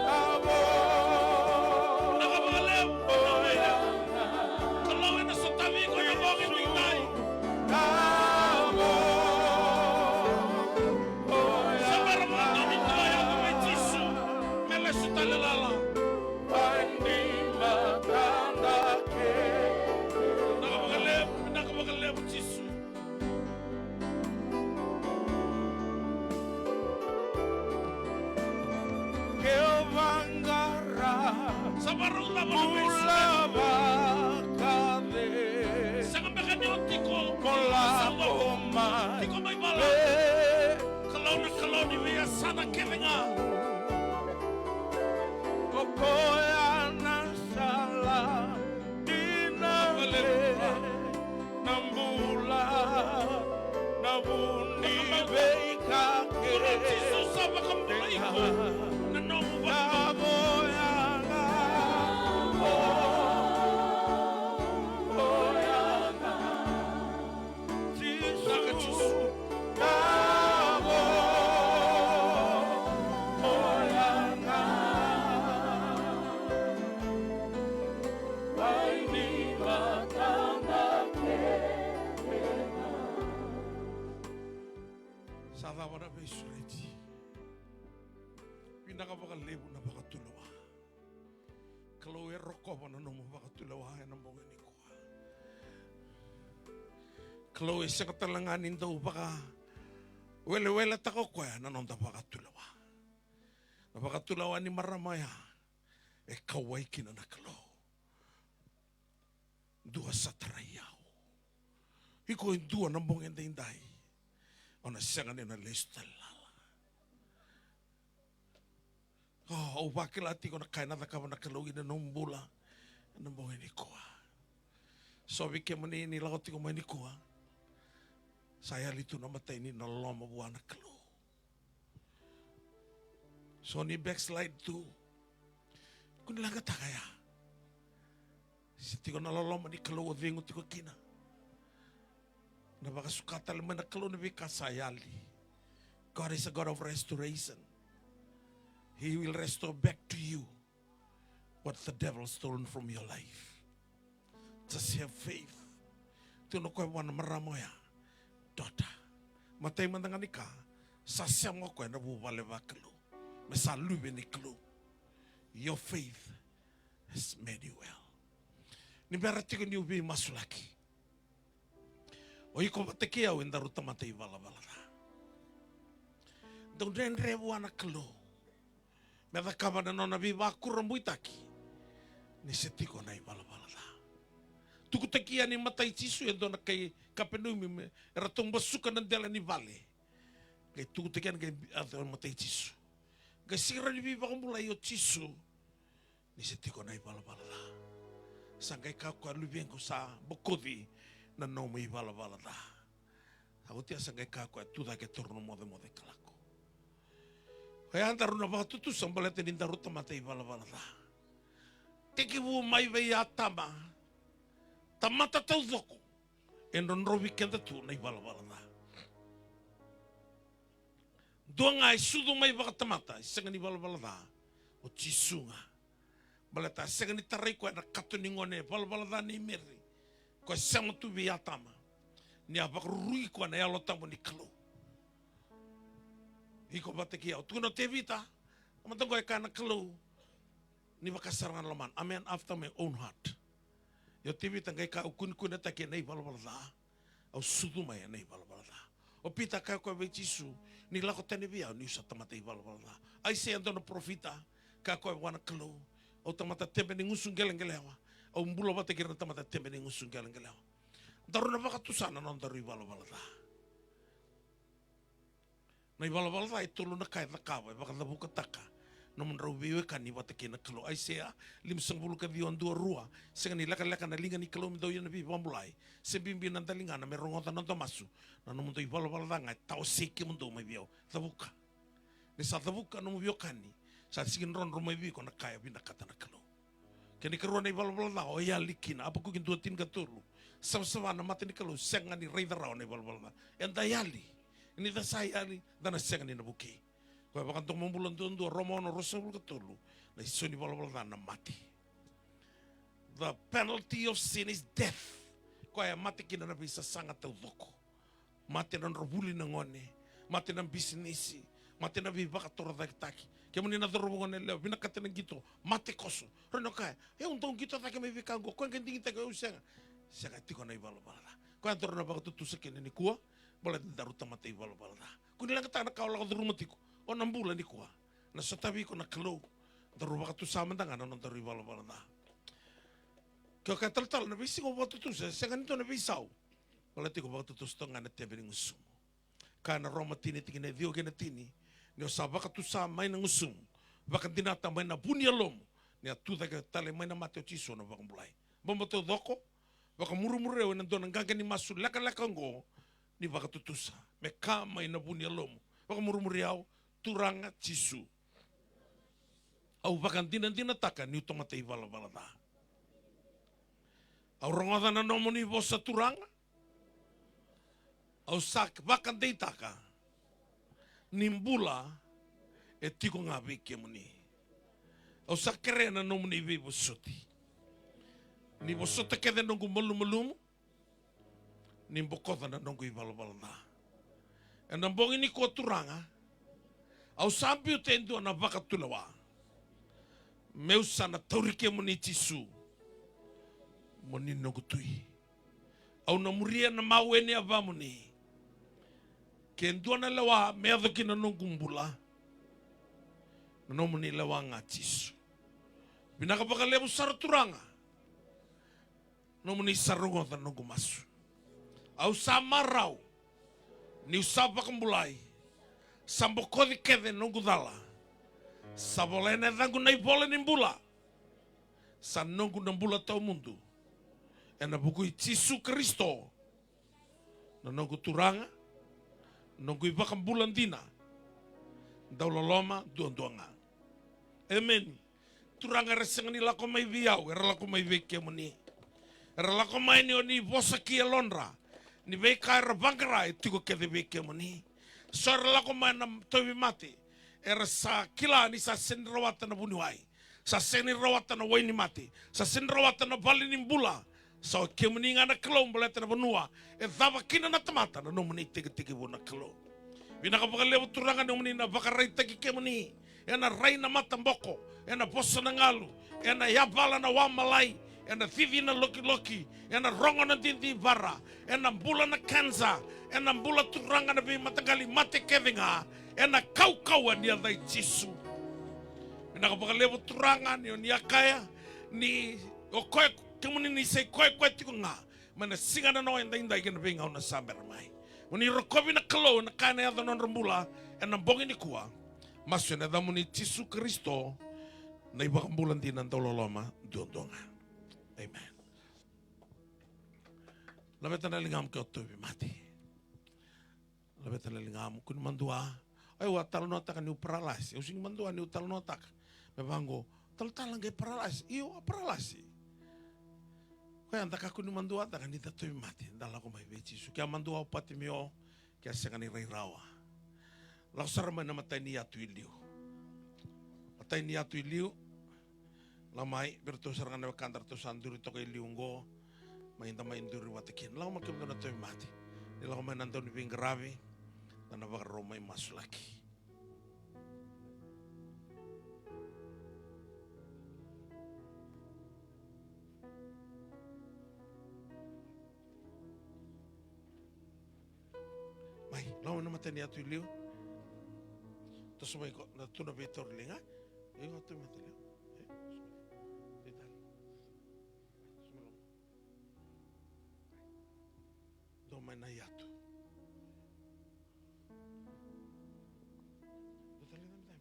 ka vo. Vinaka vakalevu, vinaka vakalevu. Kalou ena sotavi iko ena bogi edaidai. Ka vo. Sa bera vakadua ni dua e yaco vei Jisu me lesu tale lala. Mai ni matada kece. Vinaka vakalevu, vinaka vakalevu Jisu. Ke o vaqara. Sa varau cava na bula vakace. Sega beka ni o tiko. Mo lako mai. Tiko mai vala. Kalou na Kalou ni veiyasana kece ga. O koya na sala. Dina vale na bula na vu ni veika kece. Jisu sa vakabulai iko. Na nomu vakabulai. Ka voyaga. Voyaga. Jisu. Ka vo. Voyaga. Mai ni matada kece. Sa cava na veisureti. Vinaka vakalevu na vakatulewa. Kalou e rokova na nomu vakatulewa ena bogi nikua. Kalou e sega tale ga ni dau vakaweleweletaka o koya na noda vakatulewa. Na vakatulewa ni marama oya e kauwai kina na Kalou. Dua sa tarai au. Iko e dua na bogi edaidai. O na sega ni na lesu tale lala. O, au vakila tiko na ka ena cakava na Kalou ina nomu bula ena bogi nikua. So vei kemuni ni lako tiko mai nikua, sa yali tu na imatai ni na loloma vua na Kalou. So ni backslide tu, kua ni leqataka ya. Se tiko na loloma ni Kalou o cegu tiko kina. Na vakasuka tale mai na Kalou na veika sa yali. God is a God of restoration. He will restore back to you what the devil stolen from your life. Just have faith. Tukuna o koya vua na marama oya, daughter, matai mada ga ni ka, sa sema o koya na vuvale vakalou, me sa luve ni Kalou. Your faith has made you well. Ni bera tiko niu veimasulaki, o iko vata kei au edaru tamata ivalavala ca. Dau dredre vua na Kalou me cakava na nona veivakurabuitaki ni se tiko na ivalavala ca. tukutaki yani e mata i Jisu e dua na kai Kapenaumi, me ratou basuka na dela ni vale. Qai tukutaki yani, qai yaco e mata i Jisu. Qai sega ni veivakabulai o Jisu ni se tiko na ivalavala ca. Sa qai kaya o koya, luvequ, sa bokoci na nomu ivalavala ca. Sa oti ya sa qai kaya o koya, tu cake, taura na mocemoce ka lako. Oya daru na vakatutusa baleta ni daru tamata ivalavala ca. Tekivu mai vei Atama, tamata taucoko, e drodrovi keda tu na ivalavala ca. Dua ga e sucu mai vakatamata e sega ni valavala ca, o Jisu ga. Baleta a sega ni tarai koya na kato ni gone valavala ca nei Meri, koya sema tu vei Atama, ni a vakarurugi koya na Yalo Tabu ni Kalou. Iko vata kei au. Tukuna o Tevita, a mata qo e kaya na Kalou, ni vaka sara ga na lomana, a man after my own heart. Ia o Tevita qai kaya, au kunekunetaki ena ivalavala ca, au sucu mai ena ivalavala ca. O Pita kaya o koya vei Jisu, ni lako tani vei au niu sa tamata ivalavala ca. Aisea, dua na parofita, kaya o koya vua na Kalou, au tamata tebe ni gusu qeleqelewa, au bula vata kei ira na tamata tebe ni gusu qeleqelewa. Daru na vakatusa na nodaru ivalavala ca. Na ivalavala ca e tolu na ka e cakava, e vakacavukataka nomudrau veiwekani vata kei na Kalou. Aisea limasagavulu ka ciwa, dua, rua. Sega ni lekaleka na liga ni Kalou me dau ia na veivakabulai, se bibi na daligana me rogoca na noda masu. Na nomudou ivalavala ca ga e tawasei kemudou mai vei au. Cavuka. Ni sa cavuka nomu veiwekani, sa sega ni drodro mai vei iko na ka e vinakata na Kalou. Kena ikarua na ivalavala ca, o yali kina. Apakuki dua, tinikatolu. Savasava na mata ni Kalou, sega ni raica rawa na ivalavala ca. Eda yali. Ni da sa yali, da na sega ni na vukei. Koya vakadomobula duadua, Roma ono, ruasagavulu ka tolu. Na iso ni valavala ca na mate. The penalty of sin is death. Koya e mate kina na veisasaga taucoko. Mate na nodra vuli na gone, mate na bisinisi, mate na veivakatorocaketaki. Kemuni na cauravou, gone yalewa, vinakata na qito, mate koso. Rau na kaya, e, au dau qito cake mai veika oqo, koya qai digitaki, au sega. Sega, tiko na ivalavala ca. Koya daru na vakatutusa kina nikua, baleta daru tamata ivalavala ca. Ko ni leqataka na ka o lako curuma tiko, o na bula nikua. Na sotavi iko na Kalou, daru vakatusa mada ga na nodaru ivalavala ca. Ke o kaya talatala, na veisiga o vakatutusa, sega ni dua na veisau. Baleta iko vakatutusa toka ga ena tebe ni gusumu. Kaya na Roma tini, tikina e ciwa kei na tini, ni o sa vakatusa mai na gusumu, vakadinata mai na vu ni yalomu, ni a tu cake tale mai na mate o Jisu na vakabulai. Bobo taucoko, vakamurimuri au ena dua na qaqa ni masu lekaleka oqo, ni vakatutusa. Me ka mai na vu ni yalomu. Vakamurimuri au, Turaga Jisu. Au vakadinadinataka niu tamata ivalavala ca. Au rogoca na nomuni vosa, Turaga. Au sa vakadeitaka ni bula e tiko ga vei kemuni. Au sa kerea na nomuni veivosoti. Ni vosota kece noqu malumalumu, ni bokoca na noqu ivalavala ca. Ena bogi nikua, Turaga, au sa biuta e dua na vakatulewa. Meu sa na tauri kemuni, Jisu, mo ni noqu tui. Au na muria na mawe ni yavamuni. Ke dua na lewa me yaco ki na noqu bula, na nomuni lewa ga, Jisu. Vinaka vakalevu sara, Turaga. Nomuni sa rogoca na noqu masu. Au sa marau niu sa vakabulai. Sa bokoci kece noqu cala. Sa volai ena yacaqu na ivola ni bula. Sa noqu na bula tawamudu. Ena vuku i Jisu Karisito, na noqu Turaga, noqu iVakabula dina, dau loloma duadua ga. Emeni. Turaga, era sega ni lako mai vei au, era lako mai vei kemuni. Era lako mai ni o ni vosa ki yalodra, ni veika era vaqara e tiko kece vei kemuni. So era lako mai na tauvimate, era sa kila ni sa sega ni rawata na vuniwai, sa sega ni rawata na wainimate, sa sega ni rawata na vale ni bula. Sa o kemuni ga na Kalou baleta na vanua e cava kina na tamata na nomuni tekitekivu na Kalou. Vinaka vakalevu, Turaga, nomuni na vakaraitaki kemuni ena rai na mataboko, ena vosa na galu, ena yavala na wamalai, ena cici na lokiloki, ena rogo na didivara, ena bula na kenisa, ena bula, Turaga, na veimataqali mate kece ga, ena kaukauwa ni yaca i Jisu. Vinaka vakalevu, Turaga, ni o ni a kaya ni o koya Kemuni ni sa i koya koya tiko ga mai na siga nanoa edaidai kei na veigauna sa bera mai. Mo ni rokovi na Kalou ena ka ena yaco na nodra bula ena bogi nikua. Masu ena yacamuni Jisu Karisito, na iVakabula dina dauloloma duadua ga. Amen. Laveta na ligamu ke o tauvimate. Laveta na ligamu, kua ni madua. Au a talanoataka niu paralasi. Au sega ni madua niu talanoataka. Me vaqo, talatala qai paralasi. Io, a paralasi. Koya da kakua ni maduataka ni da tauvimate, da lako mai vei Jisu. Ke a madua o Patimio, ke a sega ni rai rawa. Lako sara mai na matai ni yatu i liu. Matai ni yatu i liu. Lako mai, vei iratou sara ga na wekada ratou sa duri toka i liu oqo. Mai da mai duri vata kina. Lako mai kemudou na tauvimate. Ni lako mai na dau ni veiqaravi. Da na vakarau mai masulaki. Mai, lako mai na matai ni yatu i liu. Toso mai ko, na tu na veitauri liga. Io, tu mai tale. E, toso mai. Dou mai na yatu. Dou tale na mita.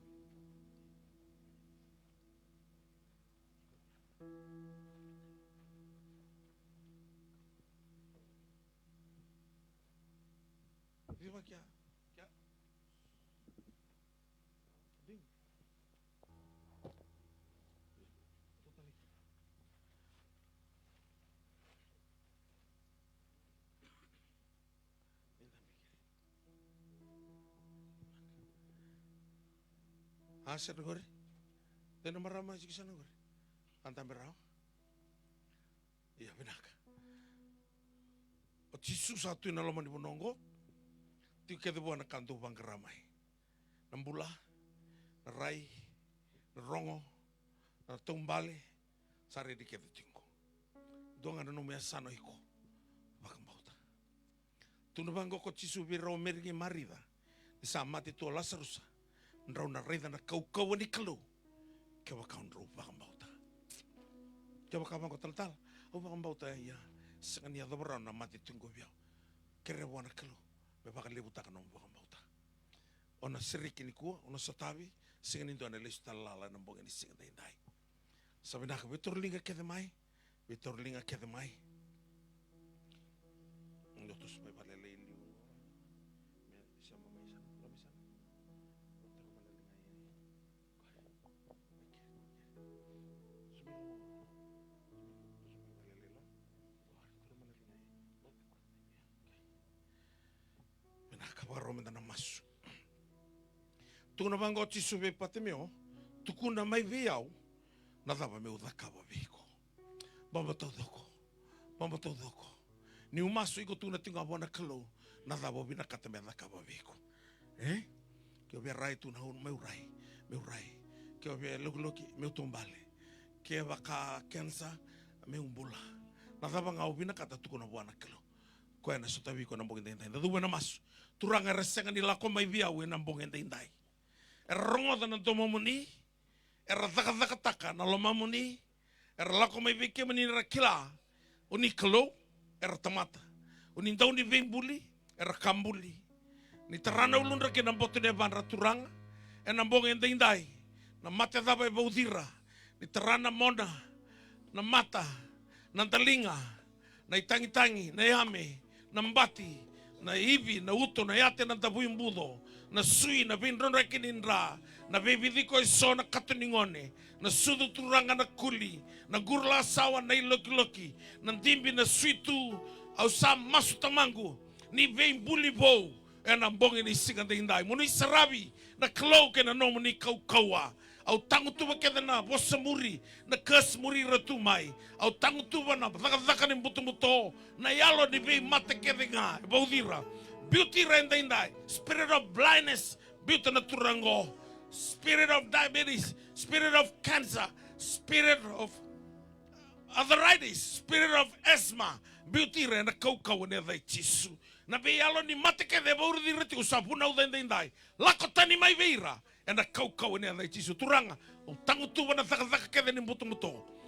Viva kia, kia. Ding. Dou tale. A, sere qori. Dei na marama e tiko sara qori. A dabe rawa. Ia, vinaka. O Jisu sa tu ena loma ni vanua oqo. Tiko kece vua na ka dou vaqara mai. Na bula, na rai, na rogo, na taubale, sa redi kece tiko. Dua ga na nomu yasana o iko, vakabauta. Tukuna vaqo ko Jisu vei rau o Meri kei Marica, ni sa mate tu o Lasarusa, drau na raica na kaukauwa ni Kalou, kevaka drau vakabauta. Kevaka vaqo, talatala, au vakabauta, ia, sega ni yacova rawa na mate tu qo vei au. Kerea vua na Kalou me vakalevutaka nomu vakabauta. O na sereki nikua, o na sotavi, sega ni dua na lesu tale lala ena bogi ni siga daidai. Sa vinaka, veitauri liga kece mai. Veitauri liga kece mai. Dou toso mai vakalailai i liu. Me sema mai sana, bula mai sana. Dou tara mai na liga i. Toso mai, toso mai vakalailai lo. Tara mai na liga i. Vinaka, vakarau meda na masu. Tukuna vaqo o Jisu vei Patimeo, tukuna mai vei au, na cava meu cakava vei iko? Baba taucoko, baba taucoko. Niu masu iko tukuna tiko ga vua na Kalou, na cava o vinakata me cakava vei iko? E? Ke o via rai tu na unu, meu rai, meu rai. Ke o via lokiloki, meu taubale. Kevaka kenisa, meu bula. Na cava ga o vinakata tukuna vua na Kalou. Koya ena sotavi iko ena bogi daidai. Da cuva ena masu. Turaga, era sega ni lako mai vei au ena bogi daidai. Era rogoca na domomuni, era cakacakataka na lomamuni, era lako mai vei kemuni, era kila o ni Kalou, era tamata. O ni dau ni veibuli, era ka buli. Ni tara na uludra kei na boto ni yavadra, Turaga, ena bogi daidai. Na mate cava e vauci ira, ni tara na mona, na mata, na daliga, na itagitagi, na yame, na bati, na ivi, na uto, na yate, na davui buco, na sui, na veidrodrake ni dra, na veiviciko eso, na kato ni gone, na sucu, Turaga, na kuli, na qurulasawa, na ilokiloki, na dibi, na sui tu. Au sa masu, Tamaqu, ni veibuli vou ena bogi ni siga daidai. Mo ni saravi na Kalou kei na nomuni kaukauwa. Au tagutuva kece na vosa muri, na curse muri ira tu mai. Au tagutuva na cakacaka ni butobuto, na yalo ni veimate kece ga e vauci ira. Biuti ira edaidai. Spirit of blindness, biuta na turaga qo. Spirit of diabetes, spirit of cancer, spirit of arthritis, spirit of asthma, biuti ira ena kaukauwa ni yaca i Jisu. Na veiyalo ni mate kece e vauci ira tiko, sa vunauca edaidai. Lako tani mai vei ira ena kaukauwa ni yaca i Jisu. Turaga, au tagutuva na cakacaka kece ni butobuto.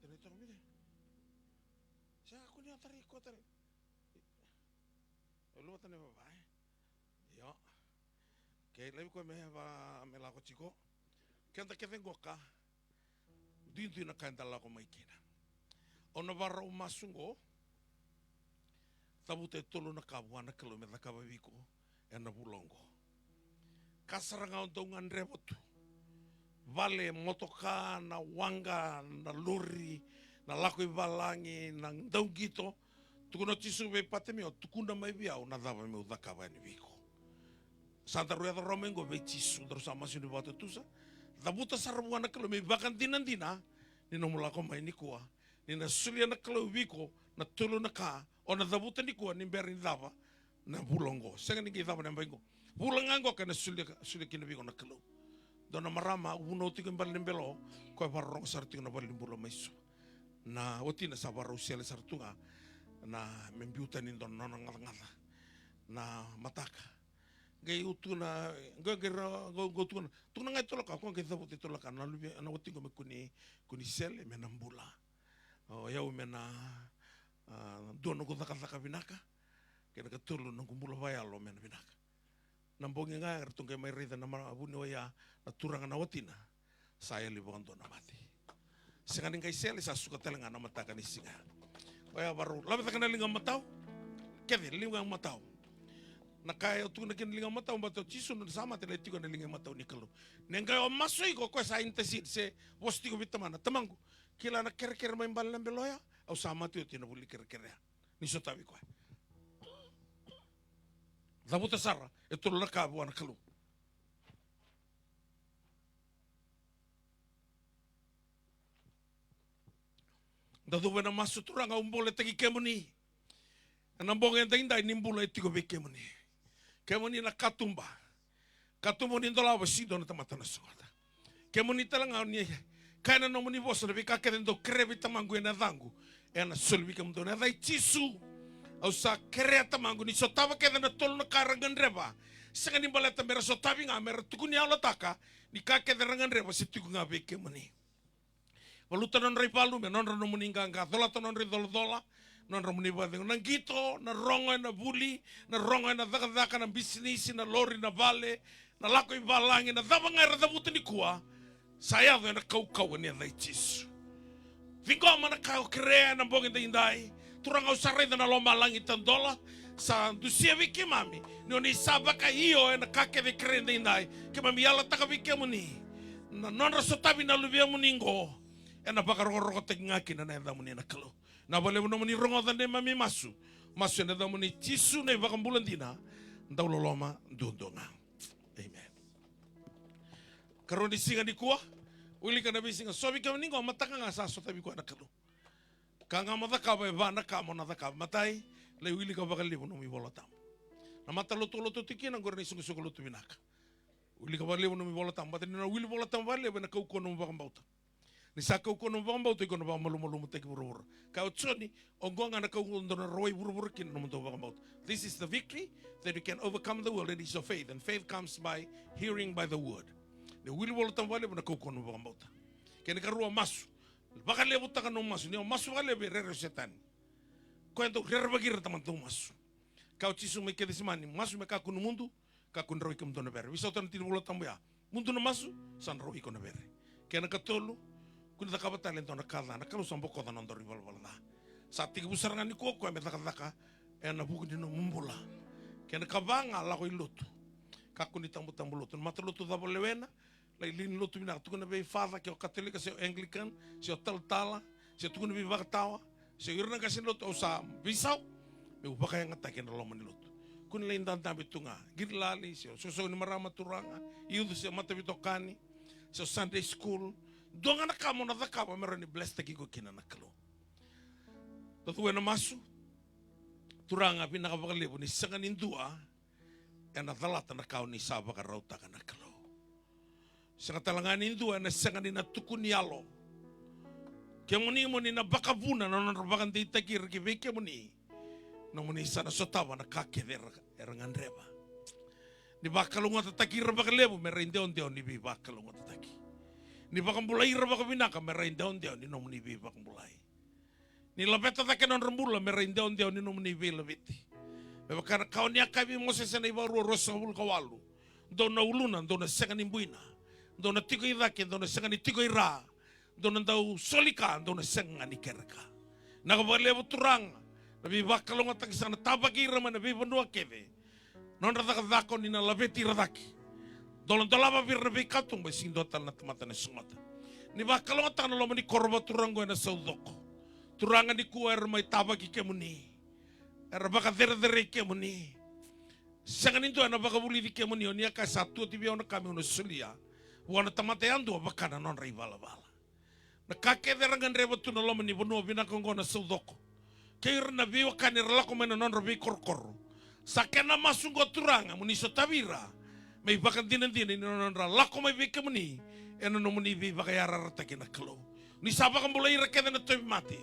Tena i toro mai. Sa kua ni a tarai koya tale. O luvata na vava, e? Io. Okei, laivi koya me va, me lako tiko. Keda kece qo ka. Duidui na ka eda lako mai kina. Au na varau masu qo. Cavuta e tolu na ka vua na Kalou me cakava vei iko ena vula oqo. Ka sara ga o dau gadreva tu. Vale, motoka, na waqa, na lori, na lako i valagi, na dauqito. Tukuna o Jisu vei Patimeo, tukuna mai vei au na cava meu cakava yani vei iko. Sa daru yaco rawa mai qo vei Jisu, daru sa masu ni vakatutusa. Cavuta sara vua na Kalou me ivakadinadina ni nomu lako mai nikua. Ni na solia na Kalou vei iko na tolu na ka o na cavuta nikua ni bera ni cava na vula oqo. Sega ni qai cava na yabaki qo. Vula ga qo ka na solia, solia kina vei iko na Kalou. Dua na marama, au vunau tiko i Bale ni Belo, koya vakarorogo sara tiko na valenibula mai Suva. Na watina sa vakarau sele sara tu ga na me biu tani dua na nona gacagaca na mataka. Qai u tukuna, qai, qai ra, qai, qai u tukuna, tukuna ga e tolu na ka, ko qai cavuta e tolu na ka, na luve, na wati qo me kua ni, kua ni sele, me na bula. O yau me na, a, dua noqu cakacaka vinaka, kei na katolu noqu bula vakayalo me na vinaka. Na bogi ga eratou qai mai raica na ma-, vuniwai ya na turaga na watina. Sa yali vakadua na mate. Sega ni qai sele, sa suka tale ga na mataka ni siga. Oya varau, laveta na liga matau. Kece, liga matau. Na ka e tukuna kina na liga matau, baleta o Jisu na sa mate, lai tiko na liga matau ni Kalou. Ni qai o masu iko, koya sa intercede se vosa tiko vei Tamana. Tamaqu, kila na kerekere mai Bale na Belo ya, au sa mate oti ena vuli kerekere ya. Ni sotavi koya. Cavuta sara e tolu na ka vua na Kalou. Da cuva ena masu. Turaga, au boletaki kemuni. Ena bogi edaidai ni bula e tiko vei kemuni. Kemuni na katuba. Katuba ni dolava, sega ni dua na tamata na sogota. Kemuni tale ga ni kaya na nomuni vosa, na veika kece dou kerea vei Tamaqu ena yacaqu, ena soli vei kemudou ena yaca i Jisu. Au sa kerea Tamaqu ni sotava kece na tolu na ka era gadreva. Sega ni baleta mera sotavi ga, mera tukuni yalotaka ni ka kece era gadreva se tiko ga vei kemuni. Valuta nodra ivalu me nodra nomuni qaqa, colata nodra icolacola, nodra nomuni vakacegu. Na qito, na rogo ena vuli, na rogo ena cakacaka, na bisinisi, na lori, na vale, na lako i valagi, na cava ga era cavuta nikua, sa yaco ena kaukauwa ni yaca i Jisu. Ciqoma na ka o kerea ena bogi daidai. Turaga, au sa raica na lomalagi tadola, sa dusia vei keimami ni oni sa vakaio ena ka kece kerea daidai. Keimami yalataka vei kemuni na nodra sotavi na luvemuni qo, ena vakarokorokotaki ga kina na yacamuni na Kalou. Na vakalevu nomuni rogoca neimami masu. Masu ena yacamuni Jisu na iVakabula dina, dauloloma duadua ga. Amen. Karua ni siga nikua, wilika na veisiga. So vei kemuni qo mataka ga sa sotavi koya na Kalou. Ka ga mo cakava e va na ka mo na cakava. Matai, lai wilika vakalevu nomu iVola Tabu. Na matalotu o lotu tiko kina qori na isoqosoqo lotu vinaka. Wilika vakalevu nomu iVola Tabu, baleta ni na wili Vola Tabu vakalevu ena kaukauwa nomu vakabauta. Ni sa kaukauwa nomu vakabauta, iko na vakamalumalumutaki vuravura. Kaya o Joni, oqo ga na kaukauwa dou na rawai vuravura kina na nomudou vakabauta. This is the victory, that you can overcome the world, and is your faith. And faith comes by hearing by the word. Ni wili Vola Tabu vakalevu na kaukauwa nomu vakabauta. Kena karua, masu. Vakalevutaka nomu masu. Ni o masu vakalevu, e rere o Setani. Koya dau rerevaki ira na tamata dau masu. Kaya o Jisu mai Kecisemani, masu me kakua ni mudu, kakua ni rawai kemudou na vere. Veisau tale na tiki ni Vola Tabu ya. Mudu na masu, sa na rawai iko na vere. Kena katolu, kua ni cakava tale e dua na ka ca, na Kalou sa bokoca na nodaru ivalavala ca. Sa tekivu sara ga nikua o koya me cakacaka ena vuku ni nomu bula. Kena kava ga, lako i lotu. Kakua ni tabutabu lotu. Na matalotu cava o lewena, lai liu ni lotu vinaka, tukuna vei father, ke o Katolika, se o Anglican, se o talatala, se tukuna vei vakatawa, se o ira na qase ni lotu, au sa veisau, meu vakayagataki ena loma ni lotu. Kua ni lai dadabe tu ga, qiri lali, se o soqosoqo ni marama, turaga, youth, se mataveitokani, se o Sunday school. Dua ga na ka mo na cakava me rawa ni blesstaki iko kina na Kalou. Tacuva ena masu. Turaga, vinaka vakalevu ni sega ni dua ena calata na ka o ni sa vakarautaka na Kalou. Sega tale ga ni dua ena sega ni na tukuni yalo. Kemuni mo ni na vakavuna na nodra vakadeitaki ira ki vei kemuni. Nomuni sa na sotava na ka kece era, era gadreva. Ni vakalougatataki ira vakalevu me ra idewadewa ni veivakalougatataki. Ni vakabulai ira vakavinaka me ra idewadewa ni nomuni veivakabulai. Ni laveta cake na nodra bula me ra idewadewa ni nomuni veilaveti. Me vaka na ka o ni a kaya vei Mosese ena iVakarua ruasagavulu ka walu. Dou na uluna, dou na sega ni buina. Dou na tiko i cake, dou na sega ni tiko i ra. Dou na dau soli ka, dou na sega ga ni kere ka. Vinaka vakalevu Turaga, na veivakalougatataki sa na tavaki ira mai na veivanua kece. Nodra cakacaka o ni na laveti ira cake. Doladolava vei ira na veikatuba e sega ni dua tale na tamata na sogota. Ni vakalougatataka na loma ni koro vakaturaga oqo ena Saucoko. Turaga nikua era mai tavaki kemuni. Era vakacerecerei kemuni. Sega ni dua ena vakavulici kemuni, o ni a kaya sa tu oti vei au na ka meu na solia vua na tamata yadua vaka na nodra ivalavala. Na ka kece era gadreva tu na loma ni vanua vinaka oqo na Saucoko. Kei ira na veiwekani era lako mai na nodra veikorokoro. Sa kena masu oqo Turaga mo ni sotavi ira me ivakadinadina ni nodra lako mai vei kemuni ena nomuni veivakayarayarataki na Kalou. Ni sa vakabulai ira kece na tauvimate.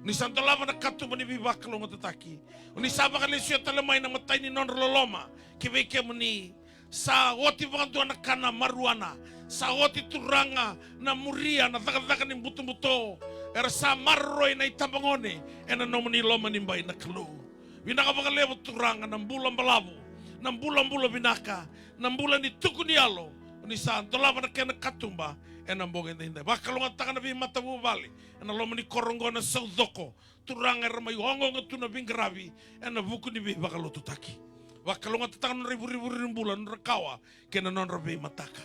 Ni sa dolava na katuba ni veivakalougatataki. Ni sa vakalesuya tale mai na imatai ni nodra loloma ki vei kemuni. Sa oti vakadua na kana marijuana. Sa oti Turaga na muria, na cakacaka ni butobuto. Era sa maroroi na itabagone ena nomuni loma ni bai na Kalou. Vinaka vakalevu Turaga na bula balavu, na bulabula vinaka, na bula ni tuku ni yalo. Ni sa dolava na kena katuba ena bogi edaidai. Vakalougatataka na veimatavuvale ena loma ni koro oqo na Saucoko. Turaga era mai ogaoga tu na veiqaravi ena vuku ni veivakalotutaki. Vakalougatataka na nodra ivurevure ni bula, na nodra kawa kei na nodra veimataka.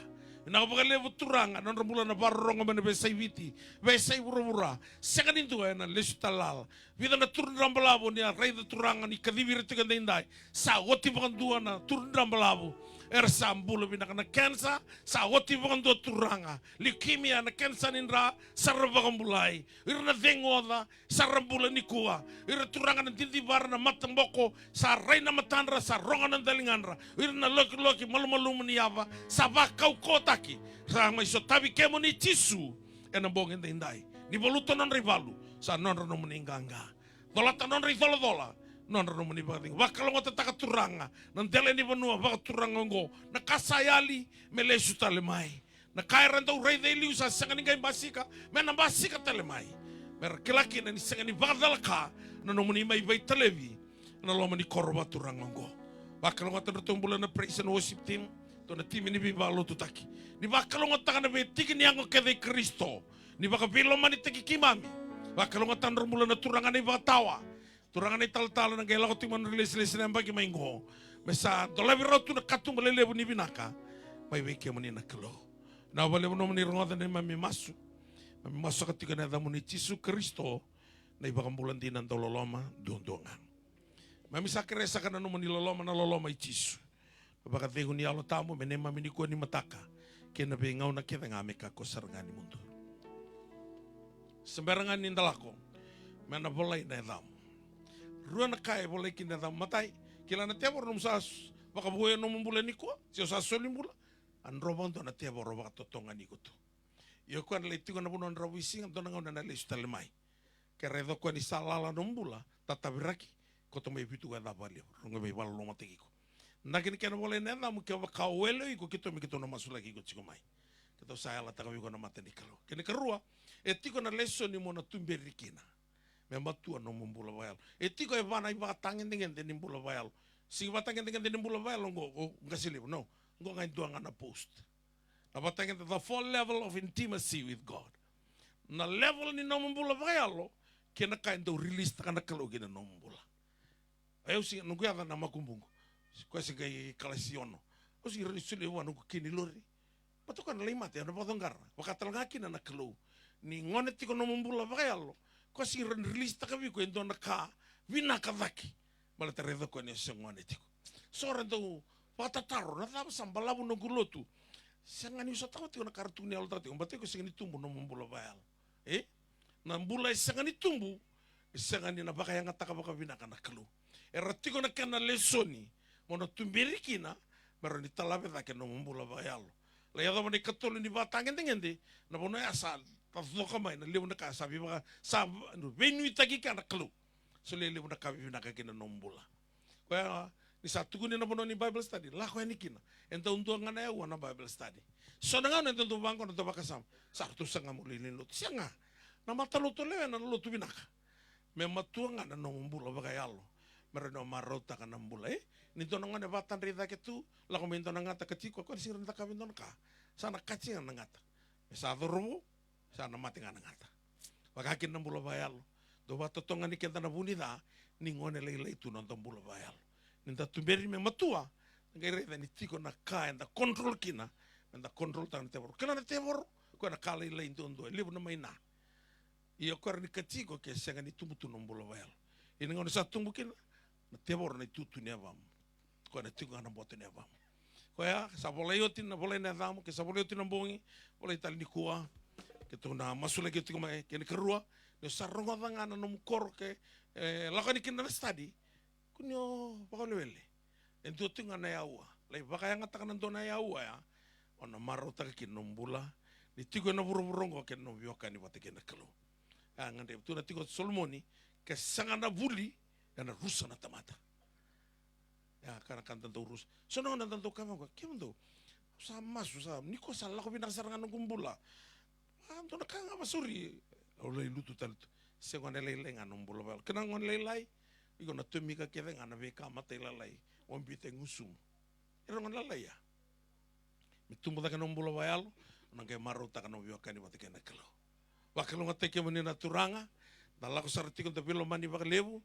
Vinaka vakalevu Turaga na nodra bula na vakarorogo mai na veiyasai Viti, veiyasai vuravura. Sega ni dua ena lesu tale lala. Vica na turaga balavu ni a raica Turaga ni kacivi ira tiko edaidai. Sa oti vakadua na turaga balavu. Era sa bula vinaka na kenisa, sa oti vakadua Turaga. Leukemia na kenisa ni dra, sa ra vakabulai. Ira na cegu oca, sa ra bula nikua. Ira Turaga na didivara na mataboko, sa rai na matadra, sa rogo na daligadra. Ira na lokiloki malumalumu ni yava, sa vakaukauwataki. Sa mai sotavi kemuni Jisu, ena bogi edaidai. Ni valuta nodra ivalu, sa nodra nomuni qaqa. Colata nodra icolacola, nodra nomuni vakacegu. Vakalougatataka Turaga na dela ni vanua vakaturaga oqo, na ka sa yali me lesu tale mai. Na ka era dau raica e liu sa sega ni qai basika, me na basika tale mai. Me ra kila kina ni sega ni vakacalaka na nomuni mai veitalevi na loma ni koro vakaturaga oqo. Vakalougatataka na nodratou bula na praise and worship team, dua na timi ni veivakalotutaki. Ni vakalougatataka na veitiki ni yago kece i Karisito. Ni vakaveilomanitaki keimami. Vakalougatataka na nodra bula na turaga na ivakatawa, turaga na italatala, na qai lako tiko mai na nodra ilesilesi na yabaki mai qo. Me sa dolavi rawa tu na katuba lelevu ni vinaka mai vei kemuni na Kalou. Vinaka vakalevu nomuni rogoca na neimami masu. Keimami masu saka tiko ena yacamuni Jisu Karisito, na iVakabula dina, dauloloma duadua ga. Keimami sa kerea saka na nomuni loloma, na loloma i Jisu, na vakacegu ni Yalo Tabu me neimami nikua ni mataka kei na veigauna kece ga me kakua sara ga ni mudu. Se bera ga ni da lako, me na volai na yacamu. Rua na ka e volai kina na yacamu. Matai, kila na tevoro nomu sa s-, vakavouya nomu bula nikua, se o sa soli bula, a dro vakadua na tevoro vakatotogani iko tu. Ia o koya na lai tiko na vanua dravuisiga, dua na gauna ena lesu tale mai. Ke raica o koya ni sa lala nomu bula, tataviraki, koto mai vitu ko e cava levu, rogo mai vakalolomataki iko. Na kena, kena volai na yacamu, kevaka o wele o iko, keitou, me keitou na masulaki iko tiko mai. Keitou sa yalataka vei iko na mata ni Kalou. Kena ikarua, e tiko na lesoni mo na tuberi kina me matua nomu bula vakayalo. E tiko e va na ivakatagedegede ni bula vakayalo. Sega ni ivakatagedegede ni bula vakayalo oqo, o qase levu, no. Oqo ga e dua ga na post. Na vatagedegede, the four level of intimacy with God. Na level ni nomu bula vakayalo kei na ka e dau release taka na Kalou ki na nomu bula. Au sega, noqu yaca na makubuqu. Koya se qai kalasi ono. Au sega ni rawa ni solia vua noqu key ni lori. Baleta o koya na lai mate, ena vakacaqara. Vaka tale ga kina na Kalou. Ni gone tiko nomu bula vakayalo, koya sega ni rawa ni release taka vei iko e dua na ka vinaka cake. Baleta raica o koya ni o se gone tiko. So era dau vakatataro, na cava sa balavu noqu lotu? Sega ni sotava tiko na ka ra tukuna ni yalotaka tiko, baleta iko sega ni tubu nomu bula vakayalo. E? Na bula e sega ni tubu, e sega ni na vakayagataka vakavinaka na Kalou. Era tiko na kena lesoni mo na tuberi kina me rawa ni talave cake nomu bula vakayalo. Lai yacova na ikatolu ni vatagedegede, na vanua ya sa tacoka mai na levu na ka sa veivaka, sa veinuitaki kina na Kalou. Solia levu na ka vivinaka kina nomu bula. Koya ni sa tukuni na vanua ni Bible study, lako yani kina. E dau dua ga na aua na Bible study. So na gauna e dau dau vaqo na dau vakasama, sa ratou saga mo lai lewe ni lotu. Sega. Na matalotu lewe na lotu vinaka. Me matua ga na nomu bula vakayalo. Me rawa ni o marautaka na bula, e? Ni dua na gone vakatadrai cake tu, lako mai dua na gata ka tiko, koya ni sega ni rawa ni cakava e dua na ka. Sa na kati ga na gata. Me sa cauravou, sa na mate ga na gata. Vaka kina na bula vakayalo. Dau vakatotogani keda na vu ni ca, ni gone lailai tu na noda bula vakayalo. Ni da tuberi me matua, da qai raica ni tiko na ka eda control kina, me da control taka na tevoro. Kila na tevoro, koya na ka lailai duadua, e levu na maina. Ia o koya rawa ni kati iko ke sega ni tubu tu na bula vakayalo. Ia na gauna sa tubu kina, na tevoro na itutu ni yavamu. Koya na tiko ga na boto ni yavamu. Koya sa volai oti na, volai na yacamu, ke sa volai oti na bogi, volai tale nikua. Keitou na masulaki iko tiko mai, kena ikarua, ni o sa rogoca ga na nomu koro ke, e, lako yani kina na study. Kua ni o vakawelewele. E dua tiko ga na aua. Lai vakayagataka na dua na aua ya, o na marautaka kina nomu bula. Ni tiko ena vuravura oqo kei na nomu veiwekani vata kei na Kalou. A gadrevi tu na tiko o Solomoni, ke sega na vuli, ena rusa na tamata. Ia, ka na ka da dau rusa. So na gauna da dau kaya vaqo, kemudou, sa masu, sa, nikua sa lako vinaka sara ga noqu bula. A, dua na ka ga vakasauri, au lai lutu tale tu. Se gone lailai ga nomu bula vakayalo. Kena gone lailai, iko na tomika kece ga na veika matailalai, o biuta e gusumu. Ira gone lalai ya. Me tubu cake nomu bula vakayalo, o na qai marautaka nomu veiwekani vata kei na Kalou. Vakalougatataki kemuni na Turaga, da lako sara tiko, da veilomani vakalevu.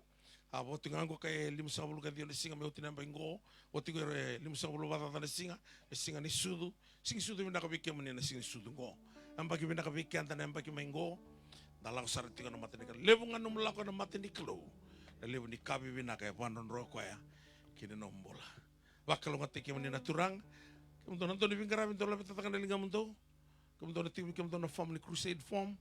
A vo tiko ga qo ka e limasagavulu ka ciwa na siga me oti na yabaki qo, vo tiko e limasagavulu vakacaca na siga, me siga ni sucu, siga ni sucu vinaka vei kemuni na siga ni sucu qo. Yabaki vinaka vei keda na yabaki mai qo, da lako sara tiko na mata ni Kalou. Levu ga nomu lako na mata ni Kalou, na levu ni ka vivinaka e vakadrodroya koya ki na nomu bula. Vakalougatataki kemuni na Turaga. Kemudou na dau ni veiqaravi, dau laveta cake na ligamudou. Kemudou na tiko, kemudou na form ni crusade form.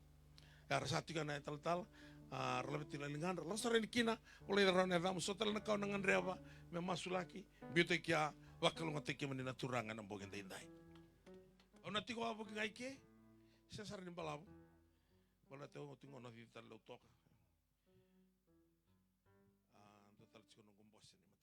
Era sa tiko na italatala. A, ra laveta tiko na ligadra. Lako sara yani kina, volai rawa na yacamu, so tale na ka o na gadreva me masulaki. Biuta i kea, vakalougatataki kemuni na Turaga ena bogi daidai. Au na tiko wavoki ga i ke, se sara ni balavu. Baleta au tiko qo na cici tale, au toka. A, dua tale tiko Vakalougatataki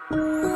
kemuni saka mada.